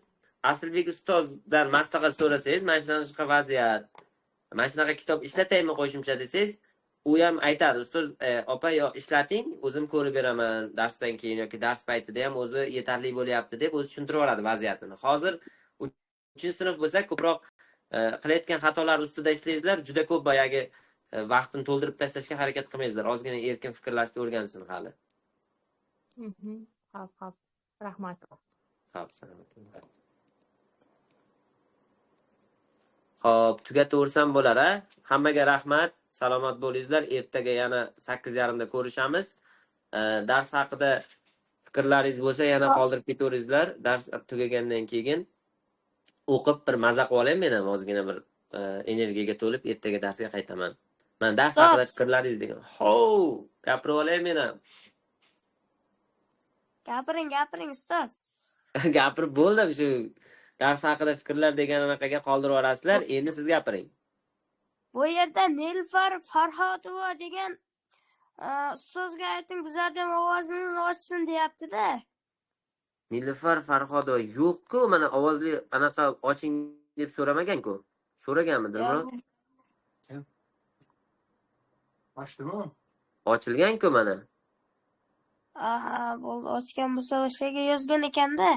Asilbek ustozdan maslahat so'rasangiz, mana shunaqa vaziyat, mana shunaqa kitob ishlataymi qo'shimcha desangiz, u ham aytadi, ustoz opa yo ishlating, o'zim ko'rib beraman darsdan keyin yoki dars paytida ham o'zi yetarli bo'lyapti deb o'zi tushuntirib yuboradi vaziyatini. Hozir 3-sinf bo'lsa, ko'proq qilayotgan xatolar ustida ishlaysizlar, juda ko'p boyagi vaqtini to'ldirib tashlashga harakat qilmaysizlar. Ozgina erkin fikrlashni o'rgansin hali. Xo'p, xo'p. Rahmat. Xo'p, salomat. Xo'p, tugataversam bo'lar, a? Hammaga rahmat. Salomat bo'lingizlar. Ertaga yana 8:30da ko'rishamiz. Dars haqida fikrlaringiz bo'lsa yana qoldirib ketaveringizlar. Dars tugagandan keyin o'qib bir maza qilib olay men ham, ozgina bir energiyaga to'lib ertaga darsga qaytaman. Mana dars haqida fikrlaringiz degan. Hov, gapirib olay men ham. Gapiring, gapiring ustoz. Gapirib bo'ldim, shu dars haqida fikrlar degan anaqaga qoldirib yuborasizlar. Endi siz gapiring. Bu yerda Nilufar Farhodova degan ustozga ayting, bizlardan ovozimizni ochsin deyapti-da. Nilufar Farhodova yo'q-ku, mana ovozli anaqa oching deb so'ramagan-ku. So'raganmi Dilmurod? Kim? Ochdimi? Ochilgan-ku mana. Aha, bo'ldi, ochgan bo'lsa o'shaga yozgan ekanda.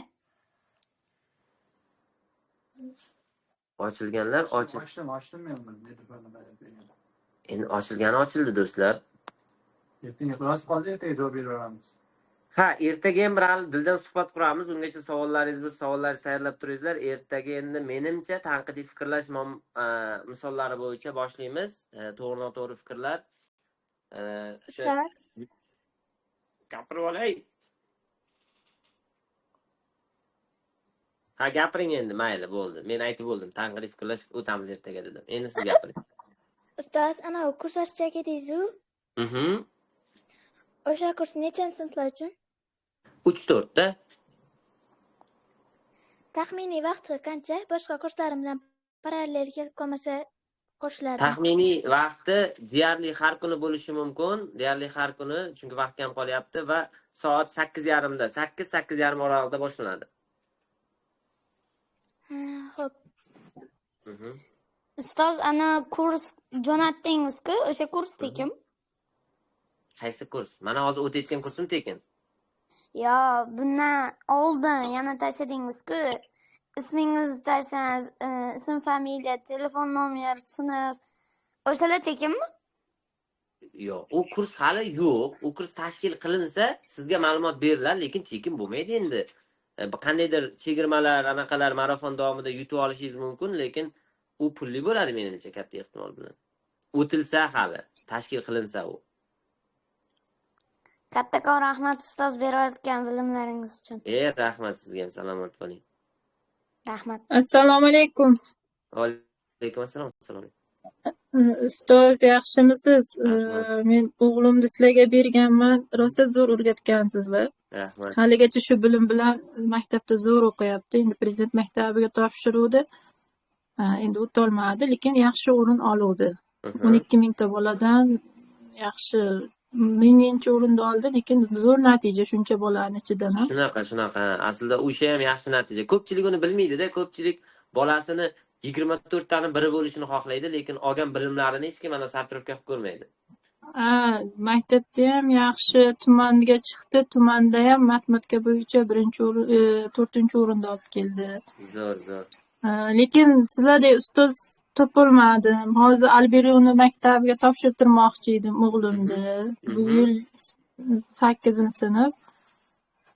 Ochilganlar ochdim, ochdim men buni. Endi ochilgani ochildi do'stlar. Ertaga yozib qoldi, ertaga javob beraveramiz. Ha, ertaga ham bir hali dildan suhbat quramiz. Ungacha savollaringiz bo'lsa, savollaringizni tayyorlab turingizlar. Ertaga endi menimcha tanqidiy fikrlash misollari bo'yicha boshlaymiz. To'g'ri noto'g'ri fikrlar. O'sha gapirib olay. Ha, gapiring endi, mayli, bo'ldi. Men aytib bo'ldim. Tanqidiy fikrlash o'tamiz ertaga dedim. Endi siz gapiring. Ustoz, ana kurs ochsak edingiz-u? O'sha kurs nechanchi sinflar uchun? 3-4da. Taxminiy vaqti qancha? Boshqa kurslarim bilan parallel kelib qolmasa qo'shilardim. Taxminiy vaqti deyarli har kuni bo'lishi mumkin. Deyarli har kuni, chunki vaqt kam qolyapti va soat 8:30da, 8-8:30 oralig'ida boshlanadi. Xo'p. Ustoz, ana kurs jo'natdingiz-ku, o'sha kurs tekin. Qaysi kurs? Mana hozir o'tayotgan kursim tekin. Yo, bundan oldin yana tashladingiz-ku. Ismingizni tashlangiz, ism, familiya, telefon nomer, sinf. O'shalar tekinmi? Yo'q, u kurs hali yo'q. U kurs tashkil qilinsa, sizga ma'lumot beriladi, lekin tekin bo'lmaydi endi. Qandaydir chegirmalar, anaqalar marafon davomida yutib olishingiz mumkin, lekin u pulli bo'ladi menimcha katta ehtimol bilan. O'tilsa hali, tashkil qilinsa u. Kattakon rahmat ustoz berayotgan bilimlaringiz uchun. Rahmat sizga ham, salomat bo'ling. Rahmat. Assalomu alaykum. Va alaykum assalom. Assalomu alaykum. Ustoz, yaxshimisiz? Rahmat. Men o'g'limni sizlarga berganman. Rosa zo'r o'rgatgansizlar. Rahmat. Haligacha shu bilim bilan maktabda zo'r o'qiyapti. Endi prezident maktabiga topshiruvdi. Endi o'tolmadi, lekin yaxshi o'rin oluvdi. 12 mingta boladan yaxshi 1000-chi o'rinda oldi, lekin zo'r natija shuncha bolani ichidan ham. Shunaqa, shunaqa. Aslida o'sha ham yaxshi natija. Ko'pchilik uni bilmaydi-da, ko'pchilik bolasini 24 tani biri bo'lishini xohlaydi, lekin olgan bilimlarini hech kim ana sartarovka qilib ko'rmaydi. Ha, maktabda ham yaxshi, tumanga chiqdi, tumanda ham matematika bo'yicha birinchi o'rin, 4-chi o'rinda olib keldi. Zo'r, zo'r. Lekin sizlardek ustoz topolmadim. Hozir Alberuni maktabiga topshirtirmoqchi edim o'g'limni. Bu yil 8-sinf.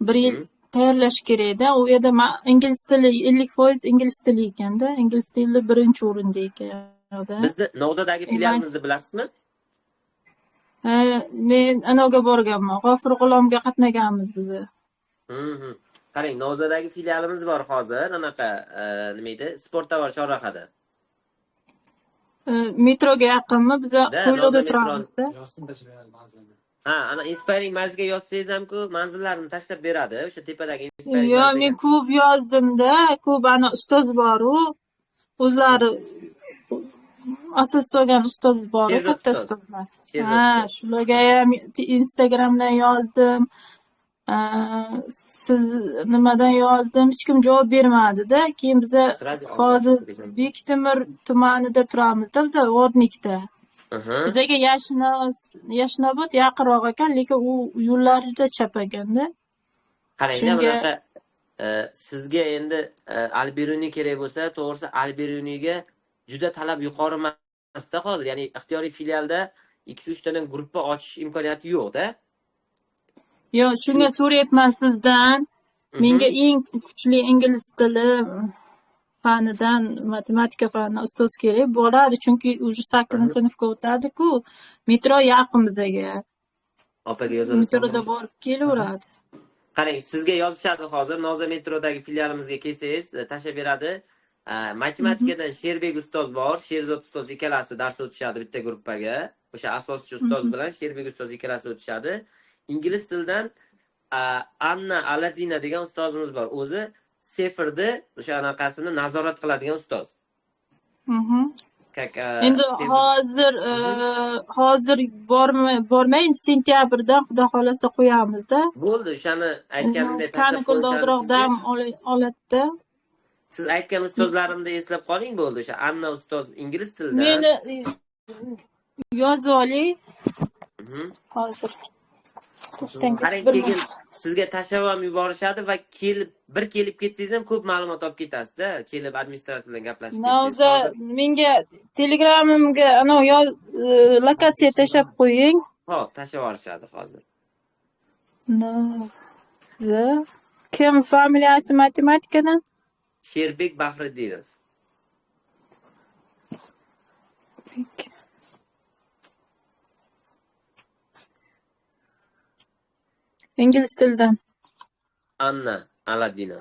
Bir yil tayyorlash kerakda. U yerda ingliz tili 50% ingliz tili ekanda, ingliz tili birinchi o'rinda ekan. Bizni Novdadagi filialimizni bilasizmi? Men anoga borganman. G'ofur G'ulomga qatnaganmiz biz. Qarang, Novzadagi filialimiz bor hozir, anaqa nima edi? Sport tovar chorrahada. Metroga yaqinmi? Biz Qo'yliqda turamiz. Yozsin tashlab beradi manzilni. Ha, ana Inspiring Manzilga yozsangiz ham-ku manzillarini tashlab beradi, o'sha tepadagi Inspiring Yo'q, men ko'p yozdim-da, ko'p ana ustoz bor-u, o'zlari asos solgan ustoz bor, katta ustozlar. Ha, shularga ham Instagramdan yozdim. Siz nimadan yozdim, hech kim javob bermadi-da. Keyin biza hozir Bektemir tumanida turamizda, biza Vodnikda. Bizaga Yashnobod yaqinroq ekan, lekin u yo'llar juda chap ekanda. Qarang-da, bunaqa sizga endi Alberuniy kerak bo'lsa, to'g'risi Alberuniyga juda talab yuqori emasda hozir. Ya'ni ixtiyoriy filialda 2-3 tadan gruppa ochish imkoniyati yo'q-da. Yo'q, shunga so'rayapman sizdan. Menga eng kuchli ingliz tili fanidan, matematika fanidan ustoz kerak bo'ladi, chunki уже 8-sinfga o'tadi-ku. Metro yaqin bizaga. Opaga yozamiz. Metroda borib kelaveradi. Qarang, sizga yozishadi hozir. Novza metrodagi filialimizga kelsangiz, tashlab beradi. Matematikadan Sherbek ustoz bor, Sherzod ustoz ikkalasi dars o'tishadi bitta gruppaga. O'sha asoschi ustoz bilan Sherbek ustoz ikkalasi o'tishadi. Ingliz tilidan Anna Aladina degan ustozimiz bor. O'zi Sefirni o'sha anaqasini nazorat qiladigan ustoz. Endi hozir bormay, sentyabrdan xudo xolasa qo'yamiz-da. Bo'ldi, o'shani aytganimdek tashlab qo'yishadi. Dam oladida. Siz aytgan ustozlarimni eslab qoling, bo'ldi. O'sha Anna ustoz ingliz tilidan. Meni yozib oling. Hozir. Qarang, keyin sizga tashlab ham yuborishadi va kelib bir kelib ketsangiz ham ko'p ma'lumot olib ketasiz-da, kelib administrator bilan gaplashib ketsangiz. Novza, menga Telegramimga ana lokatsiya tashlab qo'ying. Xo'p, tashlab yuborishadi hozir. Novza, kim familiyasi matematikadan? Sherbek Bahriddinov. Ingliz tilidan. Anna Aladina.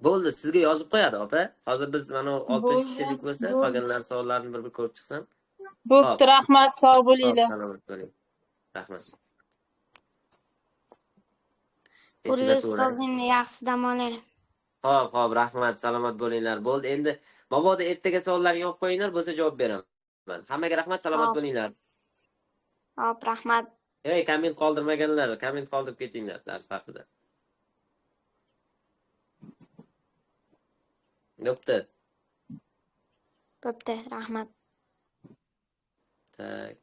Bo'ldi, sizga yozib qo'yadi opa. Hozir biz mana 60 kishilik bo'lsa, qolganlar savollarini bir-bir ko'rib chiqsam. Bo'pti, rahmat, sog' bo'linglar. Salomat bo'ling. Rahmat. Ustozingni yaxshi dam oling. Xo'p, xo'p, rahmat, salomat bo'linglar. Bo'ldi, endi mabodo ertaga savollarni yozib qo'yinglar, bo'lsa javob beraman. Hammaga rahmat, salomat bo'linglar. Xo'p, rahmat. Ey, komment qoldirmaganlar, komment qoldirib ketinglar dars haqida. Bo'pti. Bo'pti, rahmat. Tak.